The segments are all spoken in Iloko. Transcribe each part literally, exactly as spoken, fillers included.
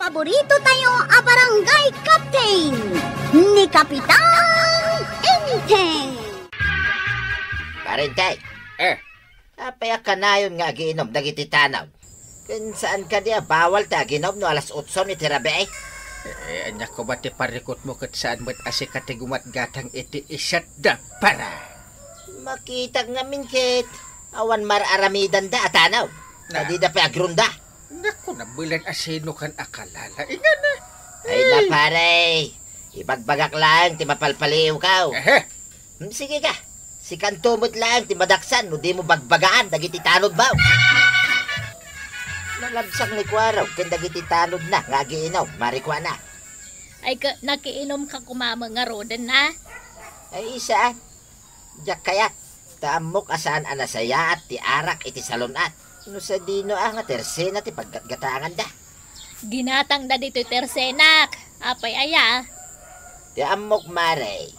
Paborito tayo a barangay captain, ni Kapitan Enteng. Pare Enteng. Eh. Apay a kanayon nga agiinom dagiti tanaw? Ken saan kadi a bawal ti aginom no alas otso iti rabii? Eh, ania koma ti parikutmo ket saan met a sika ti gumatgatang iti isetda, para? Makitak ngamin ket awan mar-aramidanda a tanaw. Na. Kadida pay agrunda. Naku, nabilan a sino kan akalala. Ingana. Ay na, pare. Ibagbagak laeng ti mapalpaliiwkaw. Ehe. Hmm, sige ka. Sikanto met laeng ti madaksan no dimo bagbagaan dagiti tanodmo. Nalabsak ni Kuarog ken dagiti tanodna nga agiinom, marikuana. Ay, ka-, nakiinom ka koma met ngaruden, a? Ay, saan. Diak kayat, ta ammok a saan a nasayaat ti arak iti salon-at. No sadino a nga tersena ti paggatgatanganda. Ginatangda ditoy tersenak. Apay aya? Ti ammok, mare,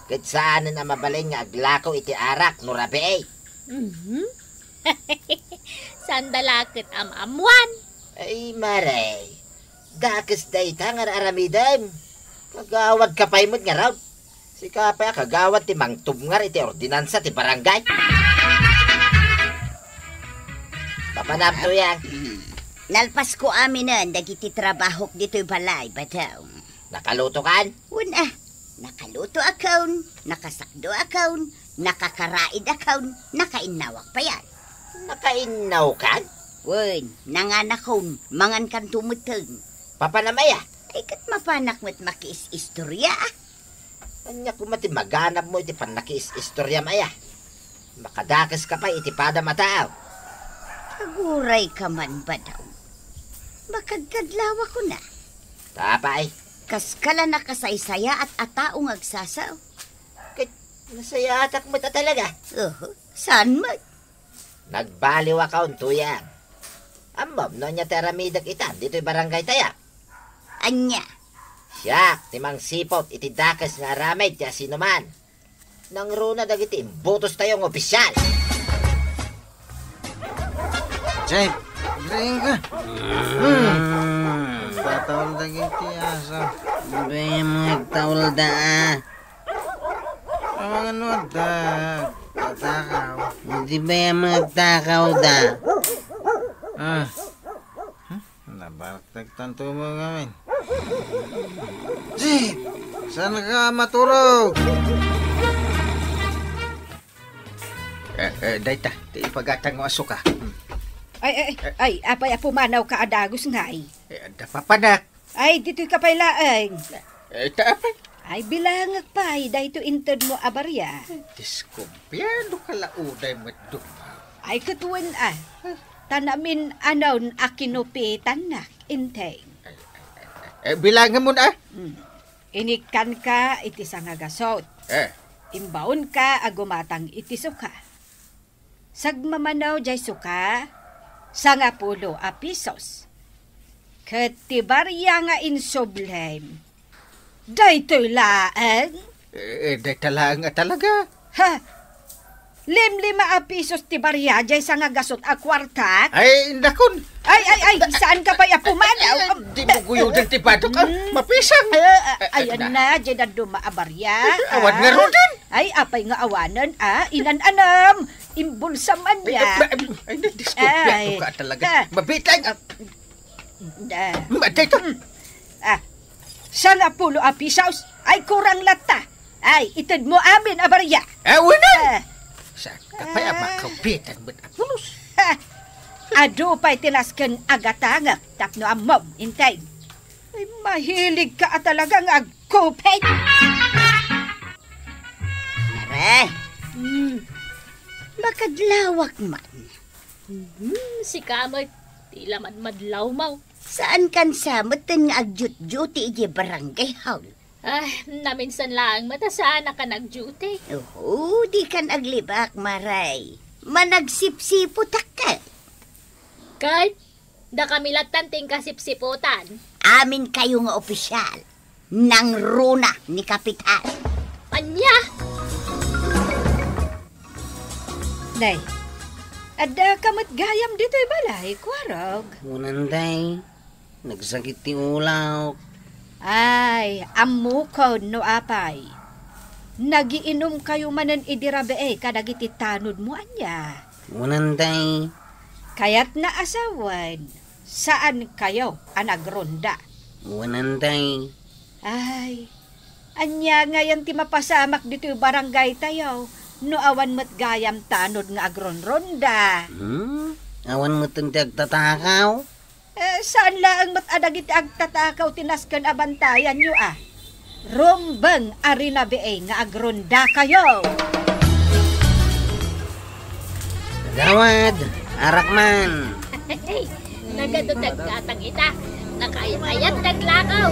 ket saanen a mabalin nga aglako iti arak no rabii. Mhm. Saanda la ket am-ammuan. Ay, mare, dakes dayta nga ar-aramidem. Kagawad ka pay met ngarud. Sika pay a kagawad ti mangtubngar iti ordinansa ti barangay. Papanam, Tuyang. Nalpasko aminen dagiti trabahok ditoy balay, Badong. Nakalutokan? Wen a, nakalutoakon, nakasakdoakon, nakakaraidakon, nakainnawak payen. Nakainnawkan? Wen, nanganakon, mangankanto metten. Papanam aya? Ay, ket mapanak met makiis-istoria, a. Ania koma ti maganabmo iti pannakiis-istoriam aya? Makadakes ka pay iti padam a tao. Aguray ka man, Badong. Makadkadlawakon a. Apay? Kaska la nakasaysayaat a tao nga agsasao. Ket nasayaatak met a talaga. Oho, saan met? Nagbaliwakon, Tuyang. Ammom no ania ti aramidek itan ditoy barangay tayo? Ania? Siak ti mangsiput iti dakes nga aramid ti asinoman. Nangruna dagiti imbutos tayo nga opisyal. Jake, green ka. Hmm. Tataol dagiti aso. Bem, tataol da. Amangan mo, da-, tatakaw. Di ba yung magtakaw da? Ah. Hmm? Nabartag tanto mo ngamin. Jake! Saan ka maturog? Eh, eh, dayta, ti ipagatang mo asuka. Hmm. Ay, ay, ay, apay a pumanaw ka a dagus ngay? Eh, adda papanak. Ay, ditoy ka pay laeng. Eh, ta apay? Ay, bilangek pay, daytoy inted mo a baria. Diskumpiado ka la uday met dummaw. Ay, ket wen a. Ta namin-anon a kinupitannak, Enteng. Ay, ay, ay, ay. Eh, bilangan mo na. Hmm. Inikkan ka iti sangagasot. Eh. Imbaon ka a gumatang iti suka. Sagmamano jay suka, sangapulo a pisos. Ket ti baria nga insublem, daytoy laeng? Eh, eh, dayta laeng a talaga. Ha? Limlima a pisos ti baria jay sangagasot a kuartak? Ay, indakon. Ay, ay, ay, saan ka pay a pumanaw? Ay, ay, ay, di mo guyoden ti badok, ah. Mm. Mapisang. Eh, eh, ayan na, jay dadduma a baria, awan nga ruden. Ay, apay nga awanen, a? Inan-anam. Imbulsam ania. Ay, ay, ay, nadiskumpiyado ka talaga. Ah. Mabitang. Ah, ah. Matay ka. Hmm. Ah, sangapulo a pisos. Ay, kurang latta. Ay, ited mo amin a baria. Ah, wala. Ah. Saan ka pa, ah, makabitang met a pulos? Ha. Adu pay ti nasken a gatangek tapno ammom, Enteng. Ay, mahilig ka a talaga nga agkupit. Mare. Hmm. Makadlawak man. Hmm, sika met, ti la madmadlawmo. Saan kan sa met nga agjutjuti idiay barangay hall? Ay, naminsan laeng met a saan a kan agjuti. Oho, di kan aglibak, Mare. Managsipsiputak ka. Ket, dakami lattan ti inkasipsiputan. Amin kayo nga opisyal. Nangruna ni Kapitan. Ania? Nay, adda ka met gayam ditoy balay, Kuarog? Unan, day. Nagsakit ti ulawko. Ay, ammokon no apay. Nagiinumkayo manen idi rabii kadagiti tanodmo, ania? Wen, tay. Kayatna a sawen, saankayo a nagronda? Wen, tay. Ay, ania ngayen ti mapasamak ditoy barangaytayo no awan met gayam tanod nga agronronda? Hmm? Awan metten ti agtatakaw? Eh, saan laeng met a dagiti agtatakaw ti nasken a bantayanyo, a? Rumbeng a rinabii nga agrondakayo. Gawad, arak man. Nagadu ti aggatang ita. Nakaayat-ayat ti aglakaw.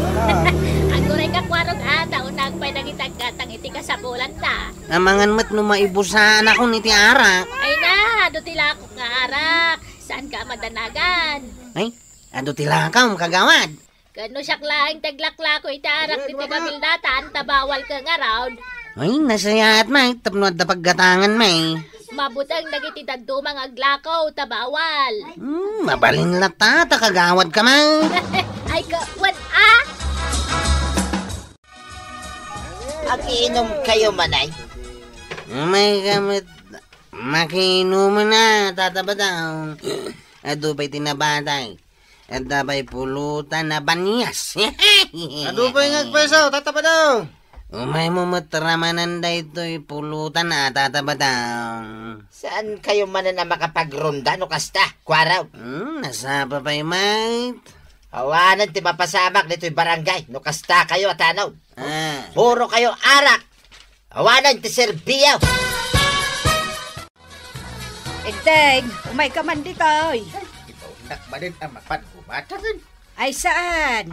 Aguray ka, kuarog, a, naunag pay dagiti aggatang iti kasapulanta. Amangan met no maibusanakon iti arak. Ay na, adu ti lakok nga arak. Saanka a madanagan? Ay, adu ti lakam, kagawad. Ken no siak laeng ti aglaklako iti arak ditoy kabildatan, ta bawal ken ngarud. Ay, nasayaat, may, tapno adda paggatangan, may. Mabuteng dagiti dadduma nga aglako, ta bawal. Hmm, mabalin latta, ta kagawad ka, may. Ay, ka, wen, a? Agiinumkayo manen? Umay ka met, makiinuman a, Tata Badong. Adu pay ti nabatay. Adda pay pulutan a banias. Adu pay nga agpayso, Tata Badong. Umaymo met ramanan daytoy pulutan a, Tata Badong. Saankayo manen a makapagronda no kasta, kuarog? Hmm, nasapa pay, mate. Awanen ti mapasamak ditoy barangay no kastakayo a tanod. Ah. Purokayo arak. Awanen ti serbiyo. Enteng, umayka man ditoy. Ay, ibaonnak manen a mapan gumatangen. Ay, saan?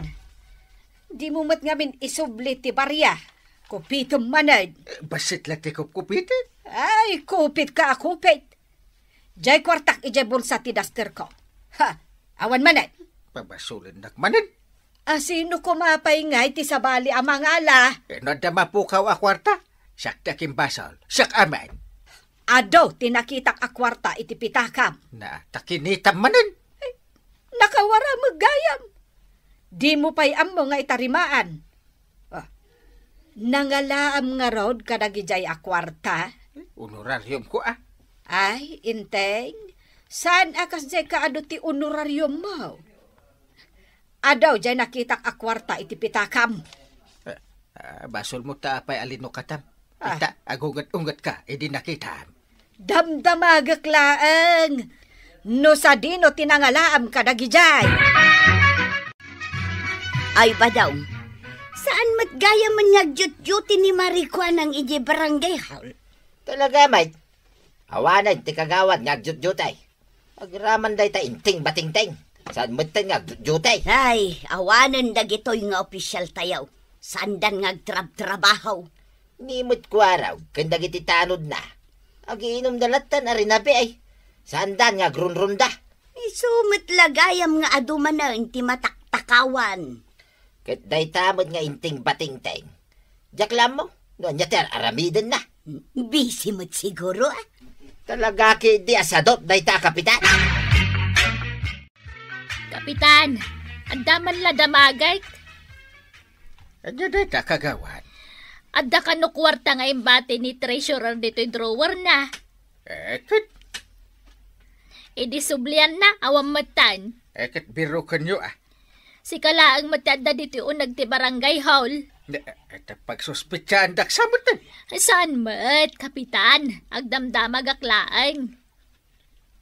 Dimo met ngamin isubli ti baria. Kupitem manen. Eh, bassit la ti kupkupiten. Ay, kupitka a kupit. Diay kuartak idiay bulsa ti dasterko. Ha, awan manen. Pabasolennak manen. A, sino koma pay ngay ti sabali a mangala? Eh, no adda mapukaw a kuarta, siak ti akimbasol. Siak amin. Adu ti nakitak a kuarta iti pitakam. Na, ta kinitam manen. Ay, nakawara met gayam. Dimo pay ammo nga itarimaan. Ah, nangalaam ngarud kadagidiay a kuarta? Honorariumko, a. Ay, Enteng, saan a kasdiay kaadu ti honorariummo? Adu diay nakitak a kuarta iti pitakam. Ah, ah, basolmo ta apay a linukatam. Ah. Ita, agunget-ungetka idi nakitam. Damdamagek laeng no sadino ti nangalaam kadagidiay. Ay, Badong, saan met gayamen nga agdiutdiuti ni Marikuanang idiay barangay hall? Talaga, mate. Awanen ti kagawad nga agdiutdiuti. Agraman dayta Enteng Batingteng. Saan metten nga agdiutdiuti? Ay, awanen dagitoy nga opisialtayo. Saandan nga agtrabtrabaho. Ni met kuarog ken dagiti tanodna. Agiinumda lattan a rinabii. Saandan nga agronronda. Isu met la gayam nga adu manen ti mataktakawan. Ket dayta met nga Enteng Batingteng. Diak la ammo no ania ti ar-aramidenna. Busy met siguro, a. Talaga ketdi a sadop dayta, Kapitan. Kapitan, adda man la damagek? Ania dayta, kagawad? Adda kano kuarta nga imbati ni treasurer ditoy drawerna. Eh, ket? Idi sublianna, awan metten. Eh, ket birokenyo, a. Sika laeng met ti adda ditoy uneg ti barangay hall. Ne, eh, ta pagsuspetsaandak sa metten. Saan met, Kapitan? Agdamdamagak laeng.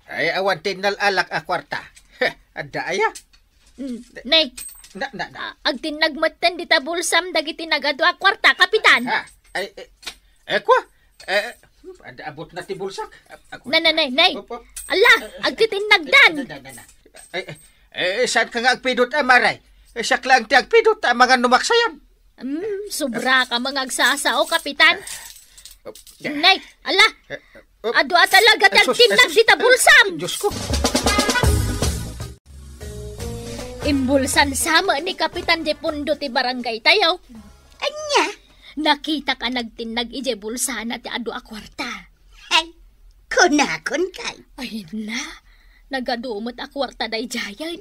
Ay, awan ti innal-alak a kuarta. Heh, adda aya? Mm, ne. Na, na, na. Ah, agtinnag metten dita bulsam dagiti nagadu a kuarta, Kapitan. Ha? Ay, eh, eh, kwa? Eh, adda abutna ti bulsak. Ako. Na, na, nay, nay. Op, op. Ala, eh, eh, agtitinnagdan. Eh, na, na, na, na. Eh, eh, eh, saanka nga agpidut, a, Maray? Eh, siak laeng ti agpidut, a, mangan no maksayam. Hmm, sobra ka nga agsasao, Kapitan. Op. Nay, ala. Eh, eh, op. Adu a talaga ti agtinnag dita bulsam. Diyos ko. Imbulsan sa met ni Kapitan ti pundo ti barangay tayo. Ania? Nakitak a nagtinnag idiay bulsana ti adu a kuarta. Ay, kunakon kay. Ay na, nagadu met a kuarta daydiayen.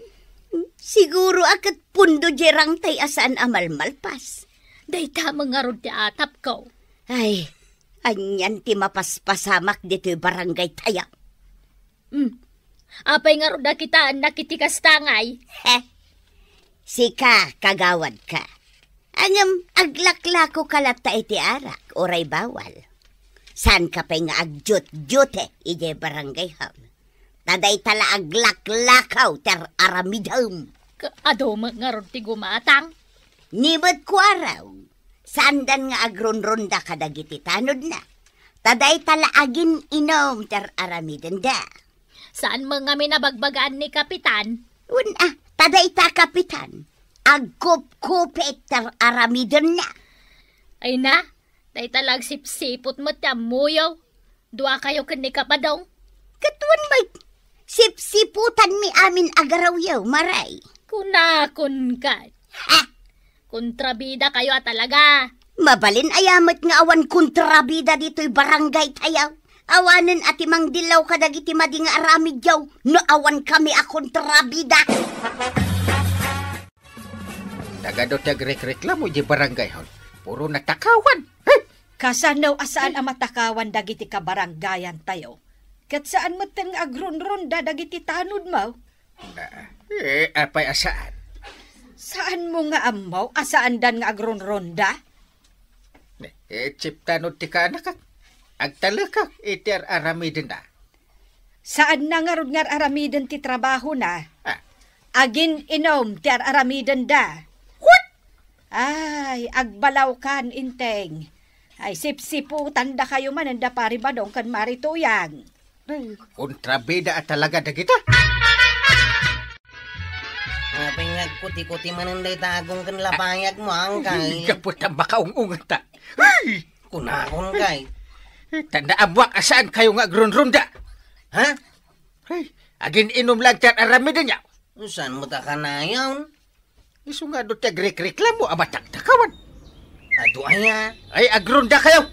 Siguro a ket pundo diay rangtay a saan a malmalpas. Dayta met ngarud ti atapko. Ay, anian ti mapaspasamak ditoy barangaytayo. Hmm. Apay ngarud a kitaennak iti kasta ngay? Heh. Sika, kagawadka. Ngem, aglaklakoka latta iti arak, uray bawal. Saanka pay nga agjutjute idiay barangay hall. Ta dayta la aglaklakaw ti ar-aramidem. Ka-, adu met ngarud ti gumatang? Ni met kuaraw, saandan nga agrunrunda kadagiti tanodna. Ta dayta la agin-inum ti ar-aramidenda. Saan met ngamin a bagbagaan ni Kapitan? Wen a, ta dayta Kapitan, agkupkupit ti ar-aramidenna. Ay na, dayta la agsipsiput met ti ammoyo. Duakayo ken ni Kapadong. Ket wen met, sipsiputanmi amin a garawyo, Maray. Kunakon ket. Ha? Kontrabidakayo a talaga. Mabalin aya met nga awan kontrabida ditoy barangaytayo? Awanen a ti mangdillaw kadagiti madi nga aramidyo no awankami a kontrabida. Nagadu ti agrekreklamo idiay barangay hall. Puro natakawan. Hey! Kasano a saan a matakawan dagiti kabarangayantayo? Ket saan metten nga agrunrunda dagiti tanodmo? Na, eh, apay a saan? Saanmo nga ammo a saandan nga agrunrunda? Eh, chip tanod ti kaanakak. Agtalekak iti ar-aramidenda. Saanna ngarud nga ar-aramiden ti trabahona. Ah. Agin-inum ti ar-aramidenda. What? Ay, agbalawkan, Inteng. Ay, sipsiputandakayo manen da Pari Badong ken Mari Tuyang. Ay, kontrabida a talaga dagita. Apay nga agkuti-kuti manen dayta agong ken lapayagmo, angkay? Gapu ta makaung-ungata. Ay! Kunakon kay. Tanda ammoak a saankayo nga agrunrunda. Ha? Ay, agin-inum lang ti ar-aramidenyo. Saan mo ta kanayon? Isu nga adu ti agrekreklamo a matagtakawan. Adu aya? Ay, agrundakayo.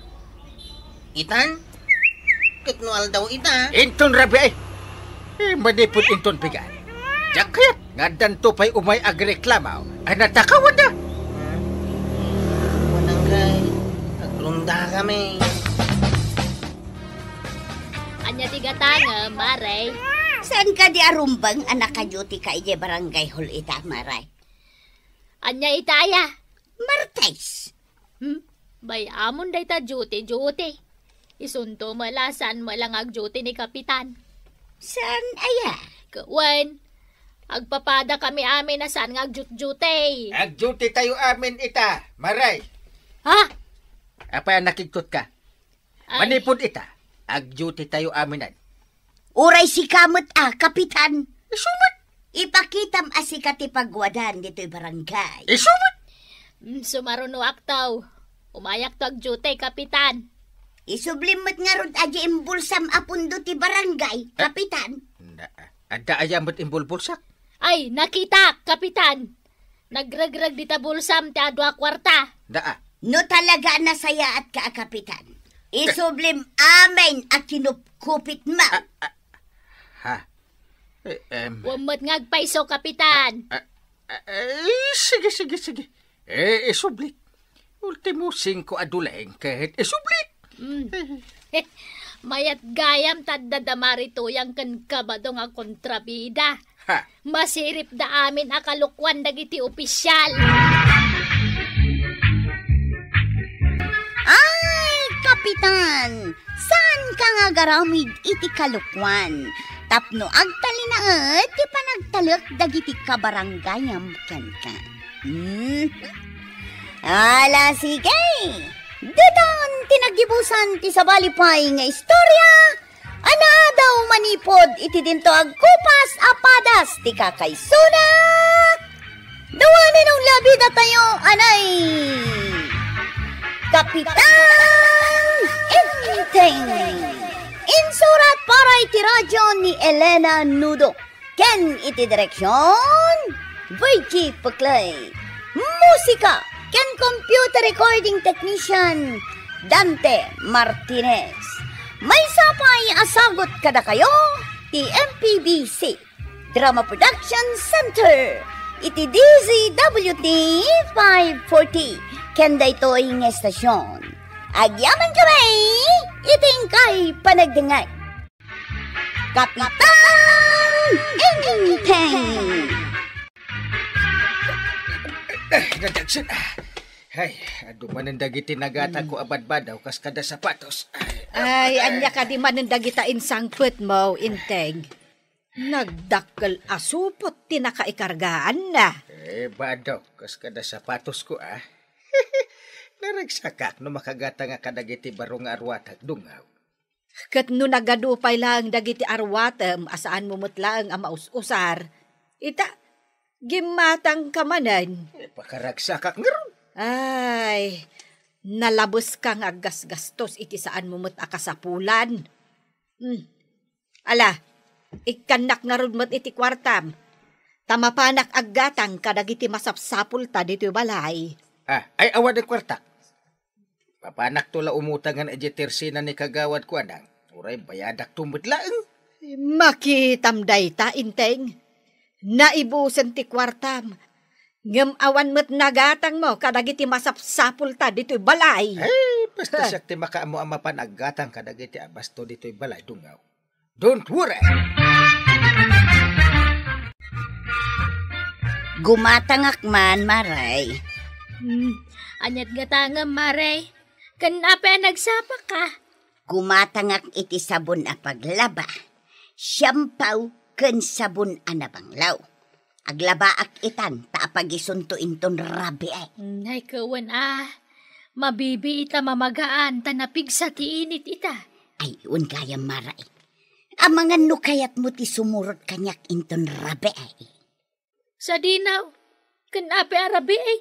Itan? Ket no aldaw ita? Inton rabii. Eh, manipud inton pigan. Diak kayat nga addanto pay umay agreklamo a natakawanda. Hmm? Kunam kay, agrundakami. Ania ti gatangem, Mare? Saan kadi a rumbeng a nakaduty ka idiay barangay hall ita, Mare? Ania ita aya? Martes. Hmm? Bay-amon dayta duty, duty. Isunto met la, saan met la nga agduty ni Kapitan. Saan aya? Ket wen, agpapadakami amin a saan nga agduty-duty. Agduty tayo amin ita, Mare. Ha? Apay a nakigtot ka? Ay. Manipud ita, agduty tayo aminan. Uray sika met a, Kapitan. Isu met. Ipakitam a sika ti pagwadan ditoy barangay. Isu met. Mm, sumarunoak taw. Umayakto agduty, Kapitan. Isublim met ngarud a di imbulsam a pundo ti barangay, eh, Kapitan. Na, adda aya met imbulbulsak? Ay, nakitak, Kapitan. Nagregreg dita bulsam ti adu a kuarta. Daa. No talaga a nasayaatka a kapitan, isublim amin a kinupkupitmo. Ah, ah, ha? Eh, em. Wen met nga agpayso, kapitan. Ah, ah, eh, sige, sige, sige. Eh, isublik. Ultimo singko a duleng ket isublik. Mm. Mayat gayam ta adda da Mari Tuyang ken Kabadong a kontrabida. Ha. Masiripda amin a kalokuan dagiti opisyal. Ay, Kapitan! Saanka nga agaramid iti kalokuan tapno agtalinaed ti panagtalek dagiti kabarangayam kenka. Hmm? Ala, sige! Ditan ti naggibusan ti sabali pay nga istorya a naadaw manipud iti dinto agkupas a padas ti kakaisunak. Dawanen a labi datayo, anay! Kapitan Enteng. Insurat para iti radyo ni Elena Nudo. Ken iti direksion, Virgie Puclay. Musika ken computer recording technician, Dante Martinez. Maysa pay a sagut kadakayo ti M P B C. Drama Production Center iti D Z W T five forty ken daytoy nga estasion. Agyaman kami iti inkay panagdengngeg. Kapitan Enteng! Eh, nadagsen. Ay, adu manen dagiti nagatangko a badbadaw kas kada sapatos. Ay, ania kadi manen dagita insangpetmo, Enteng? Nagdakkel a supot ti nakaikargaanna. Eh, badok, kas kada sapatosko, a. Naragsakak no makagatangak kadagiti baro nga arwatak, Dungaw. Ket no nagadu pay laeng dagiti arwatem a saanmo met laeng a maus-usar, ita, gimmatangka manen. Eh, pakaragsakak ngarud. Ay, nalabeska nga aggasgastos iti saanmo met a kasapulan. Hmm. Ala, ikkannak ngarud met iti kuartam, ta mapanak aggatang kadagiti masapsapulta ditoy balay. Ah, ay, awan ti kuartak. Mapanakto la umutangan idiay tersena ni kagawad kuanang, uray bayadakto met laeng. Makitam dayta, Enteng. Naibusen ti kuartam. Ngem awan met nagatangmo kadagiti masapsapulta ditoy balay. Ay, basta siak ti makaammo a mapan aggatang kadagiti a basto ditoy balay, Dungaw. Don't worry! Gumatangak man, Maray. Hmm, ania't gatangem, Maray? Ken apay a nagsapaka? Gumatangak iti sabon a paglaba, siampaw, ken sabon a nabanglaw. Aglabaak itan ta apagisunto inton rabii. Nay, kewen a. Mabibii ta mamagaan ta napigsa ti init ita. Ay, wen gayam, Maray. Amangan no kayatmo ti sumurot kaniak inton rabii. Sadino, ken apay a rabii?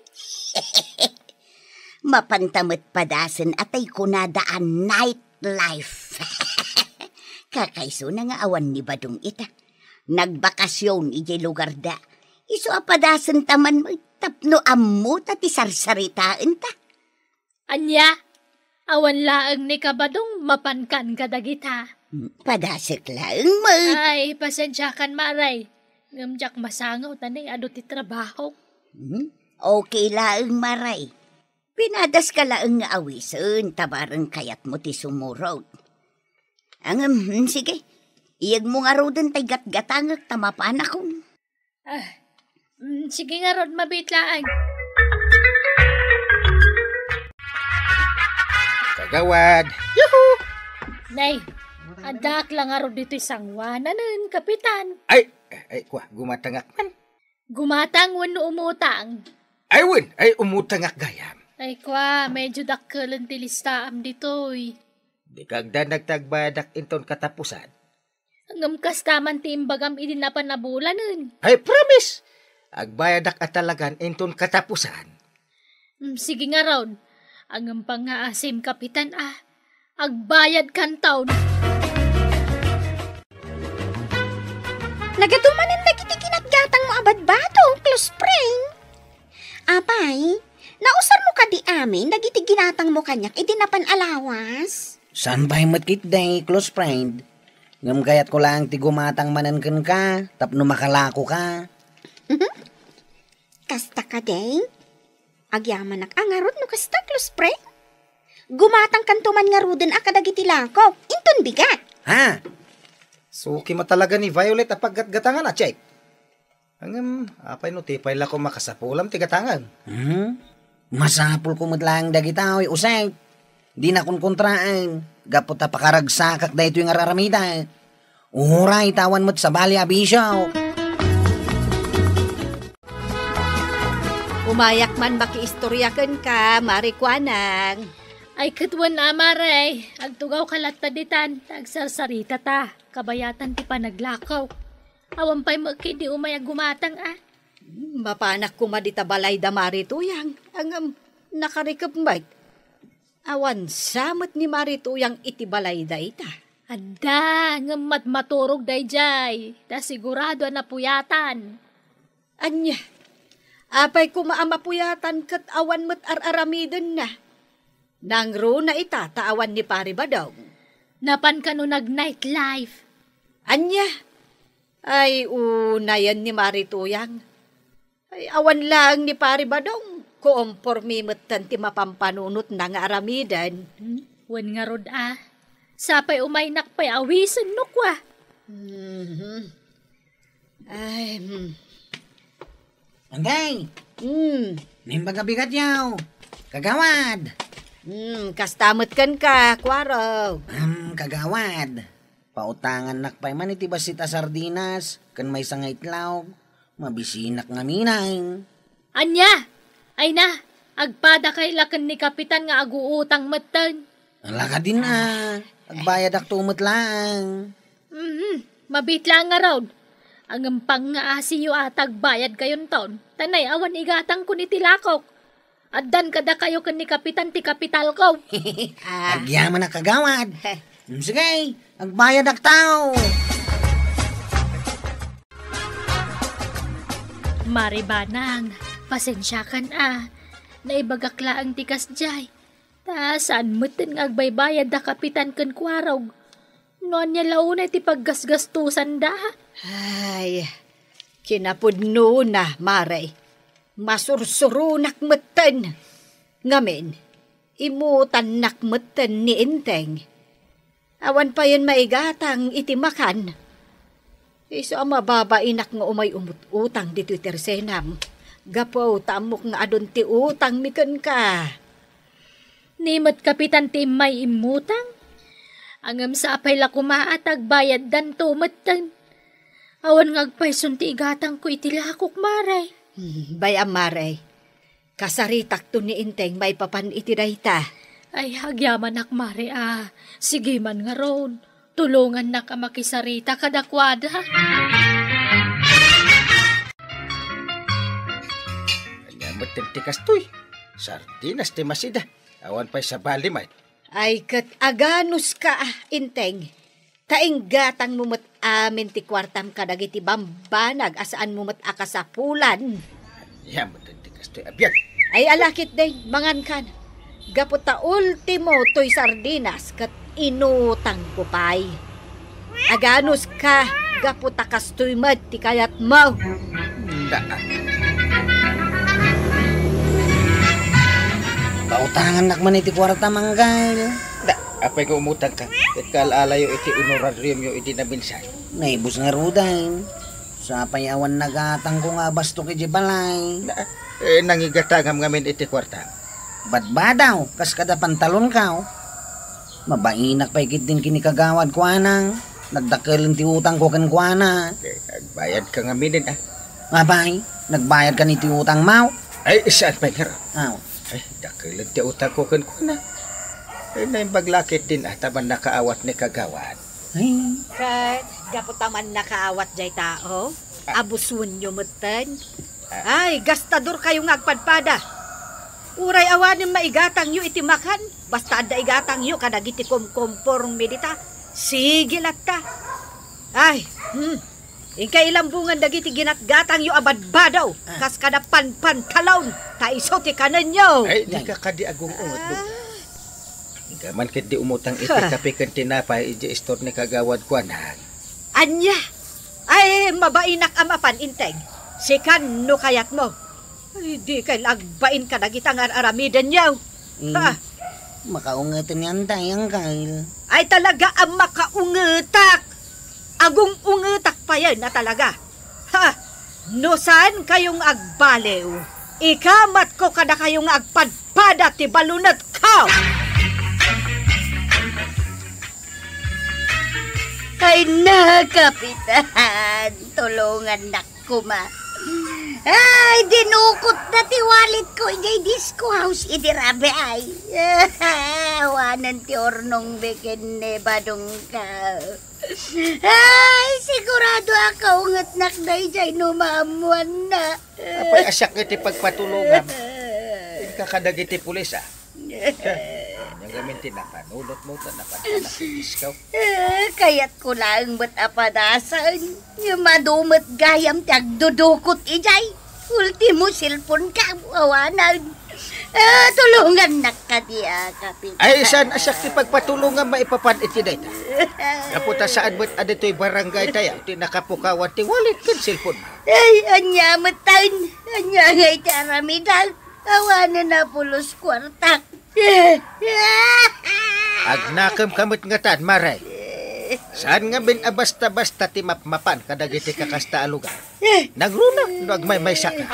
Mapanta met padasen a tay kunada a night life. Kakaisuna nga awan ni Badong ita. Nagbakasyon idiay lugarda. Isu a padasenta man met tapno ammota ti sarsaritaenta. Ania? Awan laeng ni Kabadong mapankan kadagita. Padasek laeng met. Ay, pasensiakan, Maray. Ngem diak masangaw ta nay adu ti trabahok. Hmm? Okay laeng, Maray. Pinadaska laeng nga awisen, ta bareng kayatmo ti sumurot. Ngem, hmm, sige. Iyegmo ngaruden tay gatgatangek ta mapanakon. Ah, mm, sige ngarud, mabiit laeng. Kagawad! Yuhu! Nay, addaak la ngarud ditoy sanguananen, Kapitan. Ay, ay, kua, gumatangak man. Gumatang wenno umutang? Ay, wen, ay, umutangak gayam. Ay, kua, medyo dakkelen ti listaam ditoy. Di kagdanag ti agbayadak inton katapusan. Ngem kasta man ti imbagam idi napan a bulanen. Ay, promise! Agbayadak a talagan inton katapusan. Mm, sige ngarud. Ngem pangngaasim, Kapitan, a. Agbayad kanton. Nagadu manen dagiti ginatgatangmo a badbado, close friend. Apay, nausarmo kadi amin dagiti ginatangmo kaniak idi napan a lawas? Saan pay met ketdi, close friend. Ngem kayatko laeng ti gumatang manen kenka tapno makalakoka. Kasta kadi? Agyamanak a ngarud no kasta, close friend. Gumatangkanto man ngaruden a kadagiti lakok, inton bigat. Ha? Suki met talaga ni Violet a paggatgatangan a check. Ngem, apay no ti pay la ko makasapulam ti gatangem? Hmm? Masapulko met laeng dagita, oy, Jose. Dina konkontraen, gapu ta pakaragsakak daytoy nga ar-aramidek. Uray, ta awan met sabali a bisio. Umayak man makiistoria kenka, Mari Kuanang. Ay, ket wen a, Mare. Agtugawka latta ditan, ta agsarsaritata. Kabayatan ti panaglakaw. Awan pay met ketdi umay a gumatang, a. Mapanak koma dita balay da Mari Tuyang, ngem nakarikep met. Awan sa met ni Mari Tuyang iti balay dayta. Adda, ngem matmaturog daydiay, ta sigurado a napuyatan. Ania, apay koma a mapuyatan ket awan met ar-aramidenna? Nangruna ita ta awan ni Pari Badong. Napan kano nag-night life. Ania, Ay, unayen ni Mari Tuyang. Ay, awan laeng ni Pari Badong. Koompormi metten ti mapampanunotna nga aramiden. Hmm? Wen ngarud a. Sapay umaynak pay awisen no kua. Mhm. Ay, hmm. Anday! Hmm. Naimbag a bigat yaw. Kagawad! Hmm, kasta met kenka, Kuaro. Hmm, kagawad. Pautangannak pay man iti bassit a sardinas, ken maysa nga itlog. Mabisinak ngamin. Ania? Ay na, agpada kay la ken ni Kapitan nga aguutang metten. Ala kadin a, agbayadakto met laeng. Mhm, mabiit laeng ngarud. Ngem pangngaasinyo a tagbayad kayonton, ta nay awan igatangkon iti lakok. Addan kadakayo ken ni Kapitan ti kapitalko. Ah. Agyaman a kagawad. Heh. Mm, sige, agbayadakto. Mari Banang, pasensiakan a. Naibagak laeng ti kasdiay. Ta saan metten nga agbaybayad da Kapitan ken Kuarog. No ania la unay ti paggasgastusanda? Ay, kinapudnona, Mare. Masursuronak metten. Ngamin, imutannak metten ni Enteng. Awan payen maigatang iti makan. Isu a mababainak nga umay umut-utang ditoy tersenam. Gapu ta ammok nga adun ti utangmi kenka. Ni met Kapitan ti immay immutang? Ngem sapay la koma a tagbayaddanto metten. Awan nga agpayson ti igatangko iti lakok, Mare. Hmm, bay-am, Mare. Kasaritakto ni Enteng maipapan iti dayta. Ay, agyamanak, Mare, a. Sige man ngarud. Tulongannak a makisarita kadakuada. Ania met ti kastoy? Sardinas ti masida. Awan pay sabali met. Ay, ket aganuska, a, Enteng. Ta inggatangmo met amin ti kuartam kadagiti bambanag a saanmo met a kasapulan. Ania met ti kastoy a biag? Ay, ala ketdin, mangankan. Gapu ta ultimo toy sardinas ket inutangko pay. Aganuska, gapu ta kastoy met ti kayatmo. Da. Pautangannak man iti kuarta, Manggal. Da, apay nga umutangka? Ket kaal-alayo iti honorariumyo idi naminsan. Naibus ngaruden. Sapay awan nagatangko nga abastok iti balay. Na, eh, nangigatangam ngamin iti kuarta. Badbadaw, kas kada pantalonko. Mabainak pay ketdin ken ni Kagawad kuana. Nagdakelen ti utangko kenkuana. Eh, nagbayadka ngaminen, a. Apay, nagbayadkan iti utangmo? Ay, saan pay ngarud? Aw. Ay, dakelen ti utangko kenkuana. Ay, naimbag la ketdin, a, ta mannakaawat ni Kagawad. Ay. Ket, gapu ta mannakaawat jay tao, a, abusuenyo metten. A. Ay, gastadorkayo nga agpadpada. Uray awanen maigatangyo iti makan, basta adda igatangyo kadagiti komkomporme dita, sige latta. Ay, hmm. Inka ilambongan dagiti ginatgatangyo a badbadaw, a, kas kada panpantalon, ta isu ti kanenyo. Ay, dika kadi agung-unget, no? A. Inka man ketdi umutang iti kape ken tinapay idiay istor ni Kagawad kuanak. Ania? Ay, mabainak a mapan, Enteng. Sikan no kayatmo. Ay, dikay la agbain kadagita nga ar-aramidenyo. Mm. Ha? Makaungeten nga antay, Angkal. Ay, talaga a makaungetak. Agung-ungetak payen a talaga. Ha? No saankayo nga agbaliw, ikamatko kadakayo nga agpadpada ti balunetko. Ay na, Kapitan, tulongannak koma. Ay, dinukotna ti walletko idiay disco house idi rabii. Awanen ti urnongmi ken ni Badongko. Ay, sigurado a kaungetnak daydiay no maammoanna. Apay a siak iti pagpatulongam? Inka kadagiti pulis, a. Ania ngamin ti napanunotmo ta napanpanak ti disko? Eh, kayatko laeng met a padasen. Ngem adu met gayam ti agdudukot idiay. Ultimo, cellphone ka, awanen. Ah, tulongannak kadi, ah, Kapitan. Ay, saan a siak ti pagpatulongam maipapan iti dayta? Gapu ta saan met a ditoy barangay tayo ti nakapukawan ti wallet ken cellphone. Ay, ania met tayon? Ania ngay ti aramidek? Awanen a pulos kuartak. Agnakemka met ngatan, Mare. Saan ngamin a basta-basta ti mapmapan kadagiti kakasta a lugar. Nangruna no agmaymaysaka.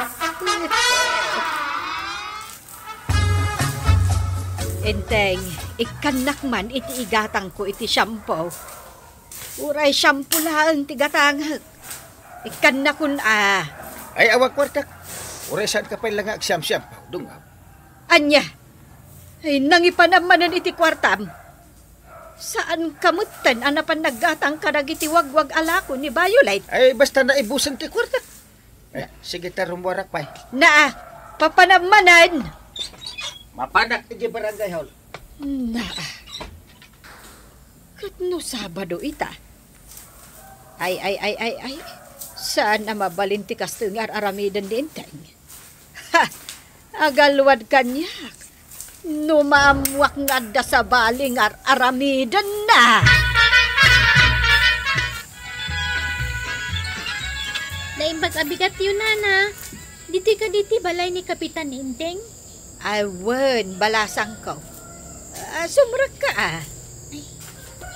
Enteng, ikkannak man iti igatangko iti shampoo. Uray shampoo laeng ti gatangek. Ikkannakon a. Ay, awan kuartak. Uray saanka pay la nga agsiamsiampaw, dungngaw. Ania? Ay, nangipanam manen iti kuartam. Saanka metten a napan naggatang kadagiti wagwag a lako ni Violet? Ay, basta naibusen ti kuartak. Eh, sige ta, rummuarak pay. Naa, papanam manen. Mapanak iti barangay hall. Naa. Ket no Sabado ita? Ay, ay, ay, ay, ay. Saan a mabalin ti kastoy nga ar-aramiden ni Enteng? Ha! Agalwad kaniak. No maammuak nga adda sabali nga ar-aramidenna. Naimbag a bigatyo, Nana. Ditoy kadi ti balay ni Kapitan Enteng? Ay, wen, balasangko. Ah, sumrekka, ah. Ay,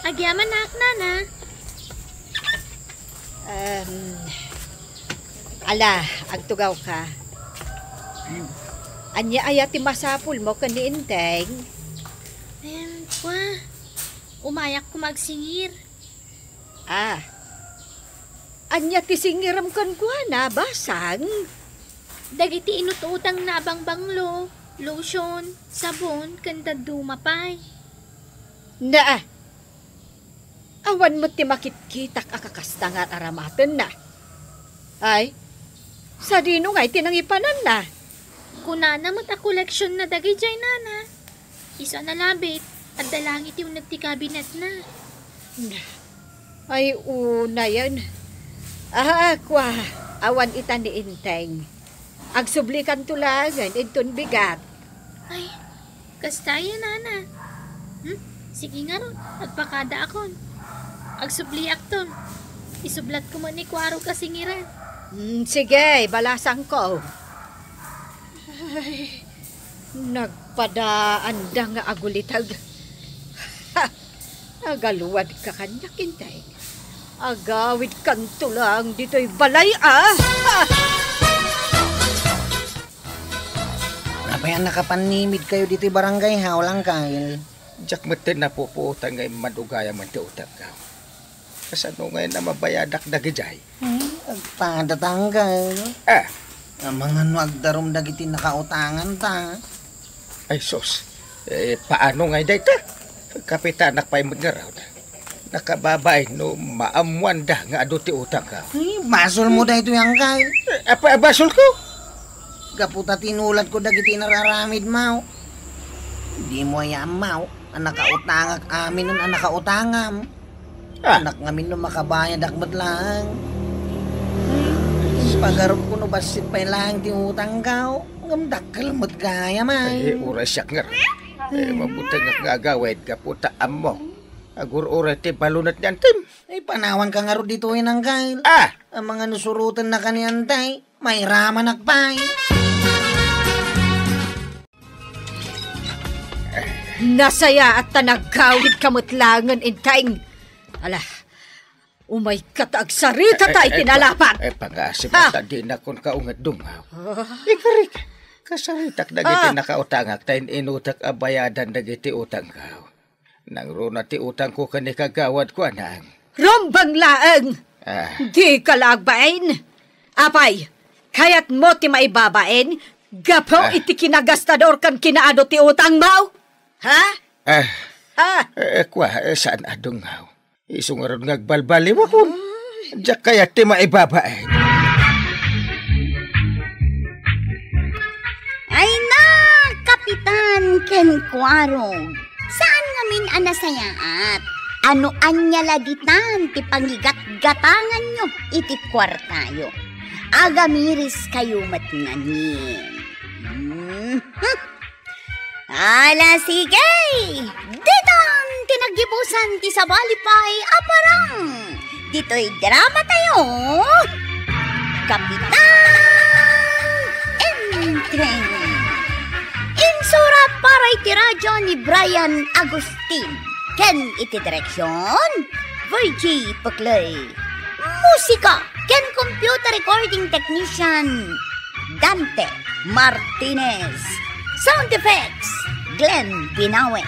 agyamanak, Nana. Em, ala, agtugawka. Ania aya ti masapulmo ken ni Enteng? Em, kua, umayak koma agsingir. Ah. Ania ti singirem kenkuana, basang? Dagiti inut-utangna a bangbanglo, lotion, sabon, ken dadduma pay. Naa. Awan met ti makitkitak a kakasta nga ar-aramatenna. Ay, sadino ngay ti nangipananna? Kunana met a koleksionna dagidiay, Nana. Isu a nalabit, adda laeng iti uneg ti kabinetna. Ay, unayen. Ah, kua, awan ita ni Enteng. Agsublikanto laengen inton bigat. Ay, kasta aya, Nana. Hmm? Sige ngarud, agpakadaakon. Agsubliakton. Isublatko met ni Kuarog a singiran. Hmm, sige, balasangko. Ay, nagpadaanda nga aguliteg. Ha! Agaluadka kaniak, Enteng. Agawidkanto laeng ditoy balay, a. Ha! Apay a nakapannimidkayo ditoy barangay hall, Angkel? Diak metten napupuotan nga immadugayam ti utangko. Kasano ngay a mabayadak dagidiay? Hmm, agpada, Angkel. Ah. Amangan no agdarum dagiti nakautanganta. Ay, sus. Eh, paano ngay dayta? Kapitanak pay met ngarud. Nakababain no maammoanda nga adu ti utangko. Ay, basolmo daytoy, Angkel. Eh, apa, basolko? Gapu ta tinuladko dagiti inararamidmo. Dimo aya ammo a nakautangak aminen a nakautangam. Ah. Anak ngamin no makabayadak met laeng. Pagarupko no bassit pay laeng ti utangko. Ngem dakkel met gayam. Ay, uray siak ngarud. Eh, mabutengak nga agawid gapu ta ammo. Agur-uray ti balunat ni Antim. Ay, panawanka ngarud ditoy, Angkel. Ah! Amangan no surotennaka ni Antay, mairamanak pay. Nasayaat ta nagawidka met laengen, Enteng. Ala, umayka ta agsarita ta iti nalapat. Eh, pangaasim ta dinakon kaunget, dungngaw. Ah. Ikarik, kasaritak dagiti nakautangak ta in-inutek a bayadan dagiti utangko. Nangruna ti utangko ken ni kagawad, kuanang. Rumbeng laeng! Ah. Dika la agbain. Apay, kayatmo ti maibabain gapu iti kinagastador ken kinaadu ti utangmo? Ha? Ah. Ah. Eh, kua, eh, saan a dungngaw? Isu ngarud nga agbalbaliwakon. Ay. Diak kayat ti maibabain. Ay na, Kapitan ken Kuarog. Saan ngamin a nasayaat? Ano ania la ditan ti pangigatgatanganyo iti kuartayo? Agamiris kayo met ngamin. Hmm. Ala, sige! Ditan ti naggibusan ti sabali pay a parang. Ditoy drama tayo, Kapitan Enteng. Insurat para iti radyo ni Brian Agustin. Ken iti direksyon, Virgie Puclay. Musika ken computer recording technician, Dante Martinez. Sound effects, Glenn Binawe.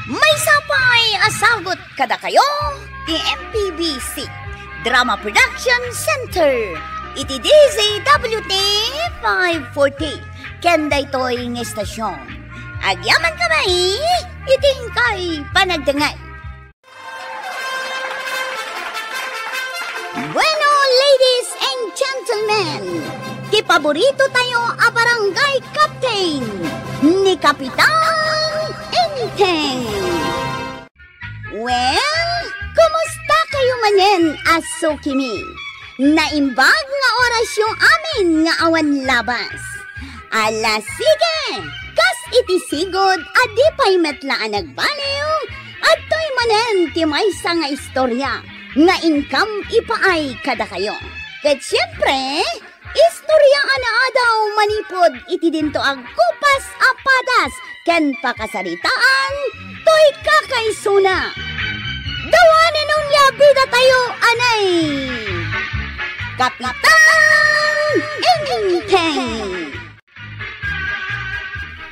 Maysa pay a sagut kadakayo ti M P B C Drama Production Center iti D Z W T five forty ken daytoy nga istasyon. Agyaman kami iti inkay panagdengngeg. Bueno, ladies and gentlemen, ti paborito tayo a barangay captain, ni Kapitan Enteng. Well, kumusta kayo manen a sukimi? Naimbag nga orasyo amin nga awan labas. Ala, sige! Kas iti sigud a di pay met la a nagbaliw, adtoy manen ti maysa nga istorya nga inkam ipaay kadakayo. Ket siempre, istorya a naadaw manipud iti dinto agkupas a padas ken pakasaritaan toy kakaisuna. Dawanen onya bida tayo, anay! Kapitan Enteng!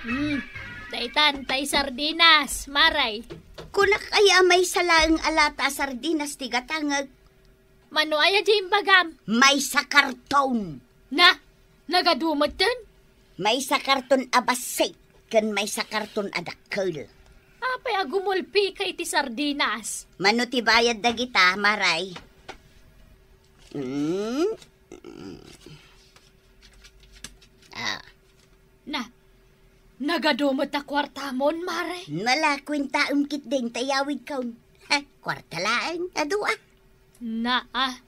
Hmm, daytan tay sardinas, Maray. Kunak aya maysa laeng a lata a sardinas ti gatangek. Mano aya di imbagam? Maysa karton. Na, nagadu metten? Maysa karton a bassit ken maysa karton a dakkel. Apay a gumulpika iti sardinas? Mano ti bayad dagita, Maray? Hmm? Ah. Na, nagadu met a kuartamon, Maray? Nala, kuentaem ketdin ta iyawidkon. Ha, kuarta laeng a dua. Naa,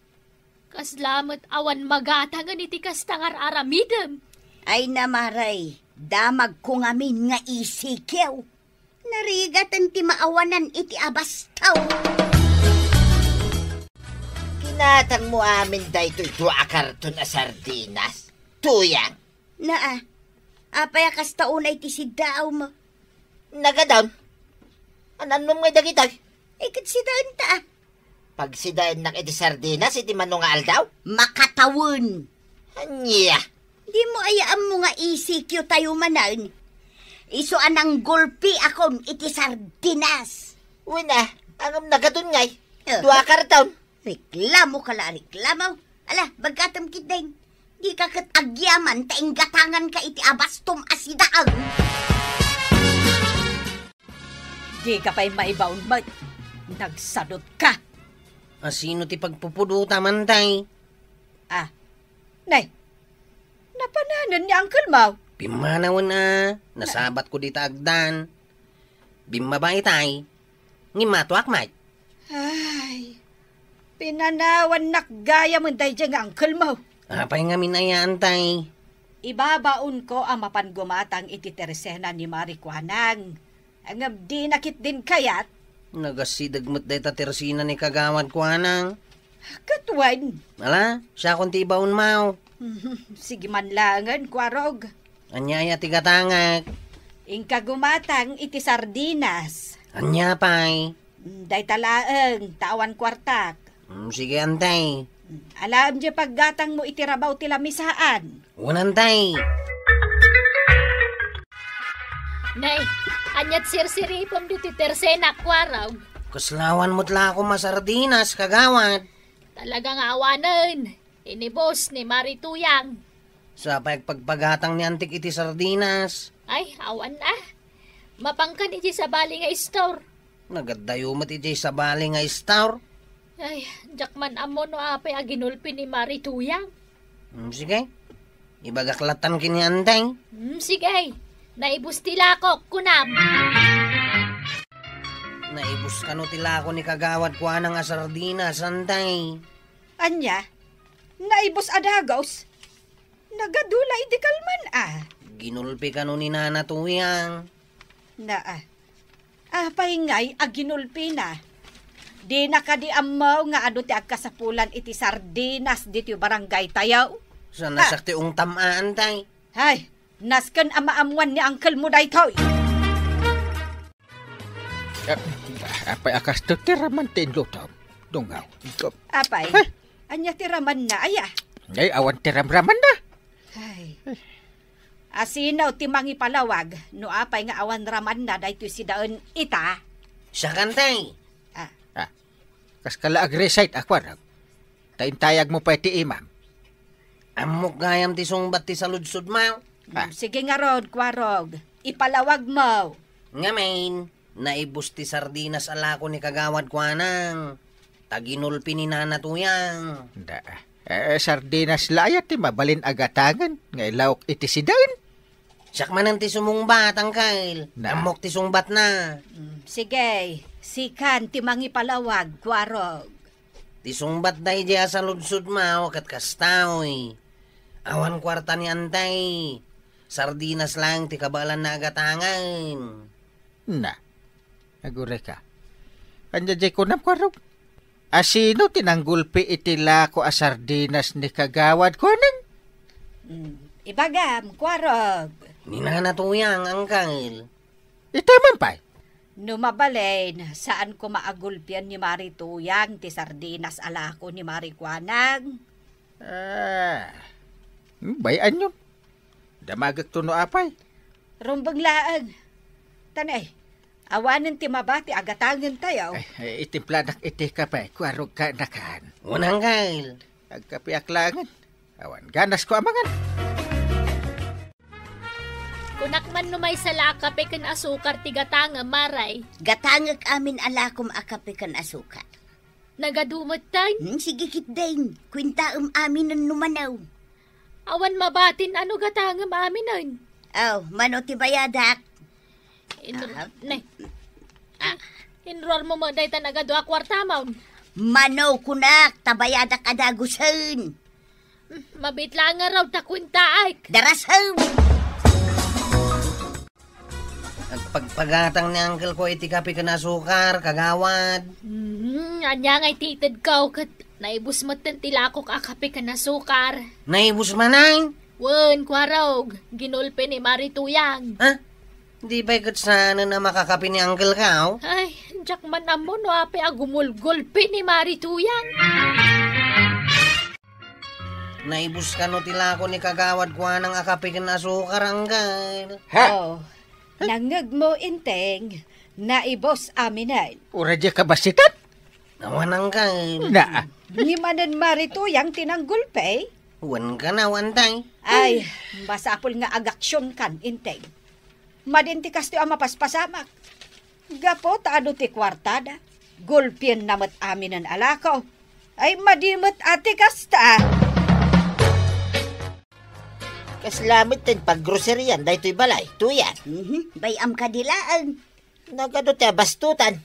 kasla met awan magatangen iti kasta nga ar-aramidem. Ay na, Maray, damagko ngamin nga E C Q. Narigaten ti maawanan iti abastaw. Ginatangmo amin daytoy dua a karton a sardinas, Tuyang? Naa, apay a kasta unay ti siddaawmo? Nagadun. An-annom ngay dagitoy? Ay, ket sidaenta, ah. Pagsidaennak iti sardinas iti mano nga aldaw? Makatawen. Ania? Dimo aya ammo nga E C Q tayo manen? Isu a nanggulpiakon iti sardinas. Wen a, ngem nagadun ngay. Eh. Dua a karton. Reklamoka la, reklamo. Ala, baggatem ketdin. Dika ket agyaman ta inggatanganka iti abastom a sidaen. Dika pay maibaon met. Nagsadutka. A, sino ti pagpupudotam, Antay? Ah, nay, napananen ni Uncle Mau? Pimmanawen a, nasabatko dita agdan. Bimmaba itay, ngem matuak met. Ay, pinanawannak gayam daydiay nga Uncle Mau. Apay ngamin aya, Antay? Ibabaonko a mapan gumatang iti tersena ni Mari Kuanang. Ngem dina ketdin kayat. Nagasideg met dayta tersena ni Kagawad Kuanang. Ket wen? Ala, siakon ti ibaon, Mau. Sige man laengen, Kuarog. Ania aya ti gatangek? Inka gumatang iti sardinas. Ania pay? Mm, dayta laeng, ta awan kuartak. Mm, sige, Antay. Mm, alaem diay paggatangmo iti rabaw ti lamisaan. Wen, Antay. Nay, aniat sirsiripem ditoy tersena, Kuarog? Kasla awan met la a sardinas, Kagawad. Talaga nga awanen. Inibus ni Mari Tuyang. Sapay agpagpagatang ni Antik iti sardinas. Ay, awan a. Mapankan iti sabali nga istor. Nagaddayo met iti sabali nga istor. Ay, diak man ammo no apay a ginulpi ni Mari Tuyang. Mm, sige. Ibagak latan ken ni Antay. Mm, sige. Naibus ti lakok, kunam. Naibus kano ti lako ni Kagawad Kuanang a sardinas, Antay? Ania? Naibus a dagus? Nagadu la idi kalman a. Ginulpi kano ni Nana Tuyang. Naa. Apay ngay a ginulpina? Dina kadi ammo nga adu ti agkasapulan iti sardinas ditoy barangay tayo? Saan a siak ti ungtam, antay? Hay, nasken a maammuan ni uncle mo daytoy. Ah, apay a kasto ti raman ti inlutom? Dungaw. Apay, Ay. Ania ti ramanna, aya? Ay, awan ti ramramanna. Ay. Asino ti mangipalawag no apay nga awan ramanna daytoy sidaen ita? Siak, antay. Ah. Ah, kas ka la ag-recite a kuarog. Ta intayagmo pay ti imam. Ammok gayam ti sungbat ti saludsodmo. Ah. Mm, sige ngarud, kuarog. Ipalawagmo. Ngamin, naibus ti sardinas a lako ni Kagawad Kuanang. Ta ginulpi ni Nana Tuyang. Da. Eh, sardinas la aya ti mabalin a gatangen nga ilawok iti sidaen? Siak manen ti sumungbat, uncle. Na. Ammok ti sungbatna. Mm, sige, sikan ti mangipalawag, kuarog. Ti sungbatda idiay a saludsodmo ket kastoy. Awan kuarta ni antay. Sardinas laeng ti kabaelanna a gatangen. Na, agurayka. Ania diay kunam, kuarog? Asino ti nanggulpi iti lako a sardinas ni Kagawad Kuanang? Mm, ibagam, kuarog. Ni Nana Tuyang, uncle. Ita man pay? No mabalin, saan koma a gulpien ni Mari Tuyang ti sardinas a lako ni Mari Kuanang? Ah, bay-anyon. Damagekto no apay. Rumbeng laeng. Tanay, awanen ti mabati a gatangentayo. Ay, ay, itimplanak iti kape, kuarog ka nakan. Unang kail. Agkapeak laengen. Awan ganasko a mangan. Kunak man no maysa la a kape ken asukar ti gatangem, Maray. Gatangek amin a lakom a kape ken asukar. Nagadu metten? Hmm, sige ketdin. Kuentaem aminen no mano. Awan mabatin a no gatangem aminen. Aw, mano ti bayadak? In-, Aha. Nay. Ah. Inruarmo met dayta nagadu a kuartamon. Mano kunak, ta bayadak a dagusen. Mabit la ngarud ta kuentaek. Darasem! Agpagpagatang ni uncle ko iti kape ken asukar, kagawad. Hmm, ania ngay ti itedko ket naibus metten ti lakok a kape ken asukar. Naibus manen? Wen, kuarog, ginulpi ni Mari Tuyang. Ha? Di pay ket saanen a makakape ni uncle ko? Ay, diak man ammo no apay a gumulgulpi ni Mari Tuyang. Naibus kano ti lako ni Kagawad Kuanang a kape ken asukar, anggal? Ha? Oh, nangngegmo, Enteng, naibus aminen. Uray diay kabasitan? Awan, anggal. Na. Ni manen Mari Tuyang ti nanggulpi? Wen kano, antay. Ay, masapul nga agaksionkan, Enteng. Madin ti kastoy a mapaspasamak. Gapu ta adu ti kuartada, gulpienna met aminen a lako. Ay, madi met a ti kasta. Kasla met ti paggroserian daytoy balay, Tuyang. Mhm, bay-am kadi laeng. Nagadu ti abastotan.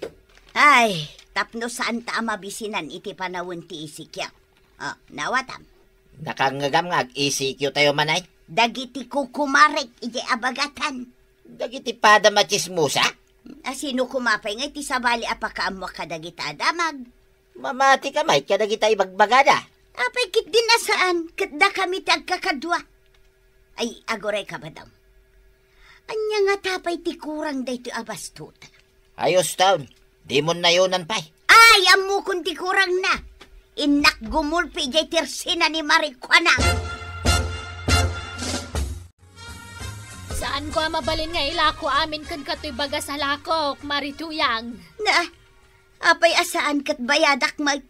Ay, tapno saanta a mabisinan iti panawen ti E C Q. Oh, nawatam. Nakangngegam nga ag-E C Q tayo manay? Dagiti kukumarek idiay abagatan. Dagiti padam a tsismosa? A sino koma pay nga iti sabali a pakaammo kadagita a damag? Mamati ka met kadagita ibagbagada. Apay ketdin a saan, ket dakami ti agkakadua. Ay, aguray ka, Badong. Ania ngata pay ti kurang daytoy a bastota? Ayos taon, dimon nayonan pay. Ay, ammokon ti kurangna. Innak gumulpi idiay tersina ni Mari Kuanang. Saanko a mabalin nga ilako amin ken katoy bagas a lakok, Mari Tuyang. Na, apay a saan ket bayadak met?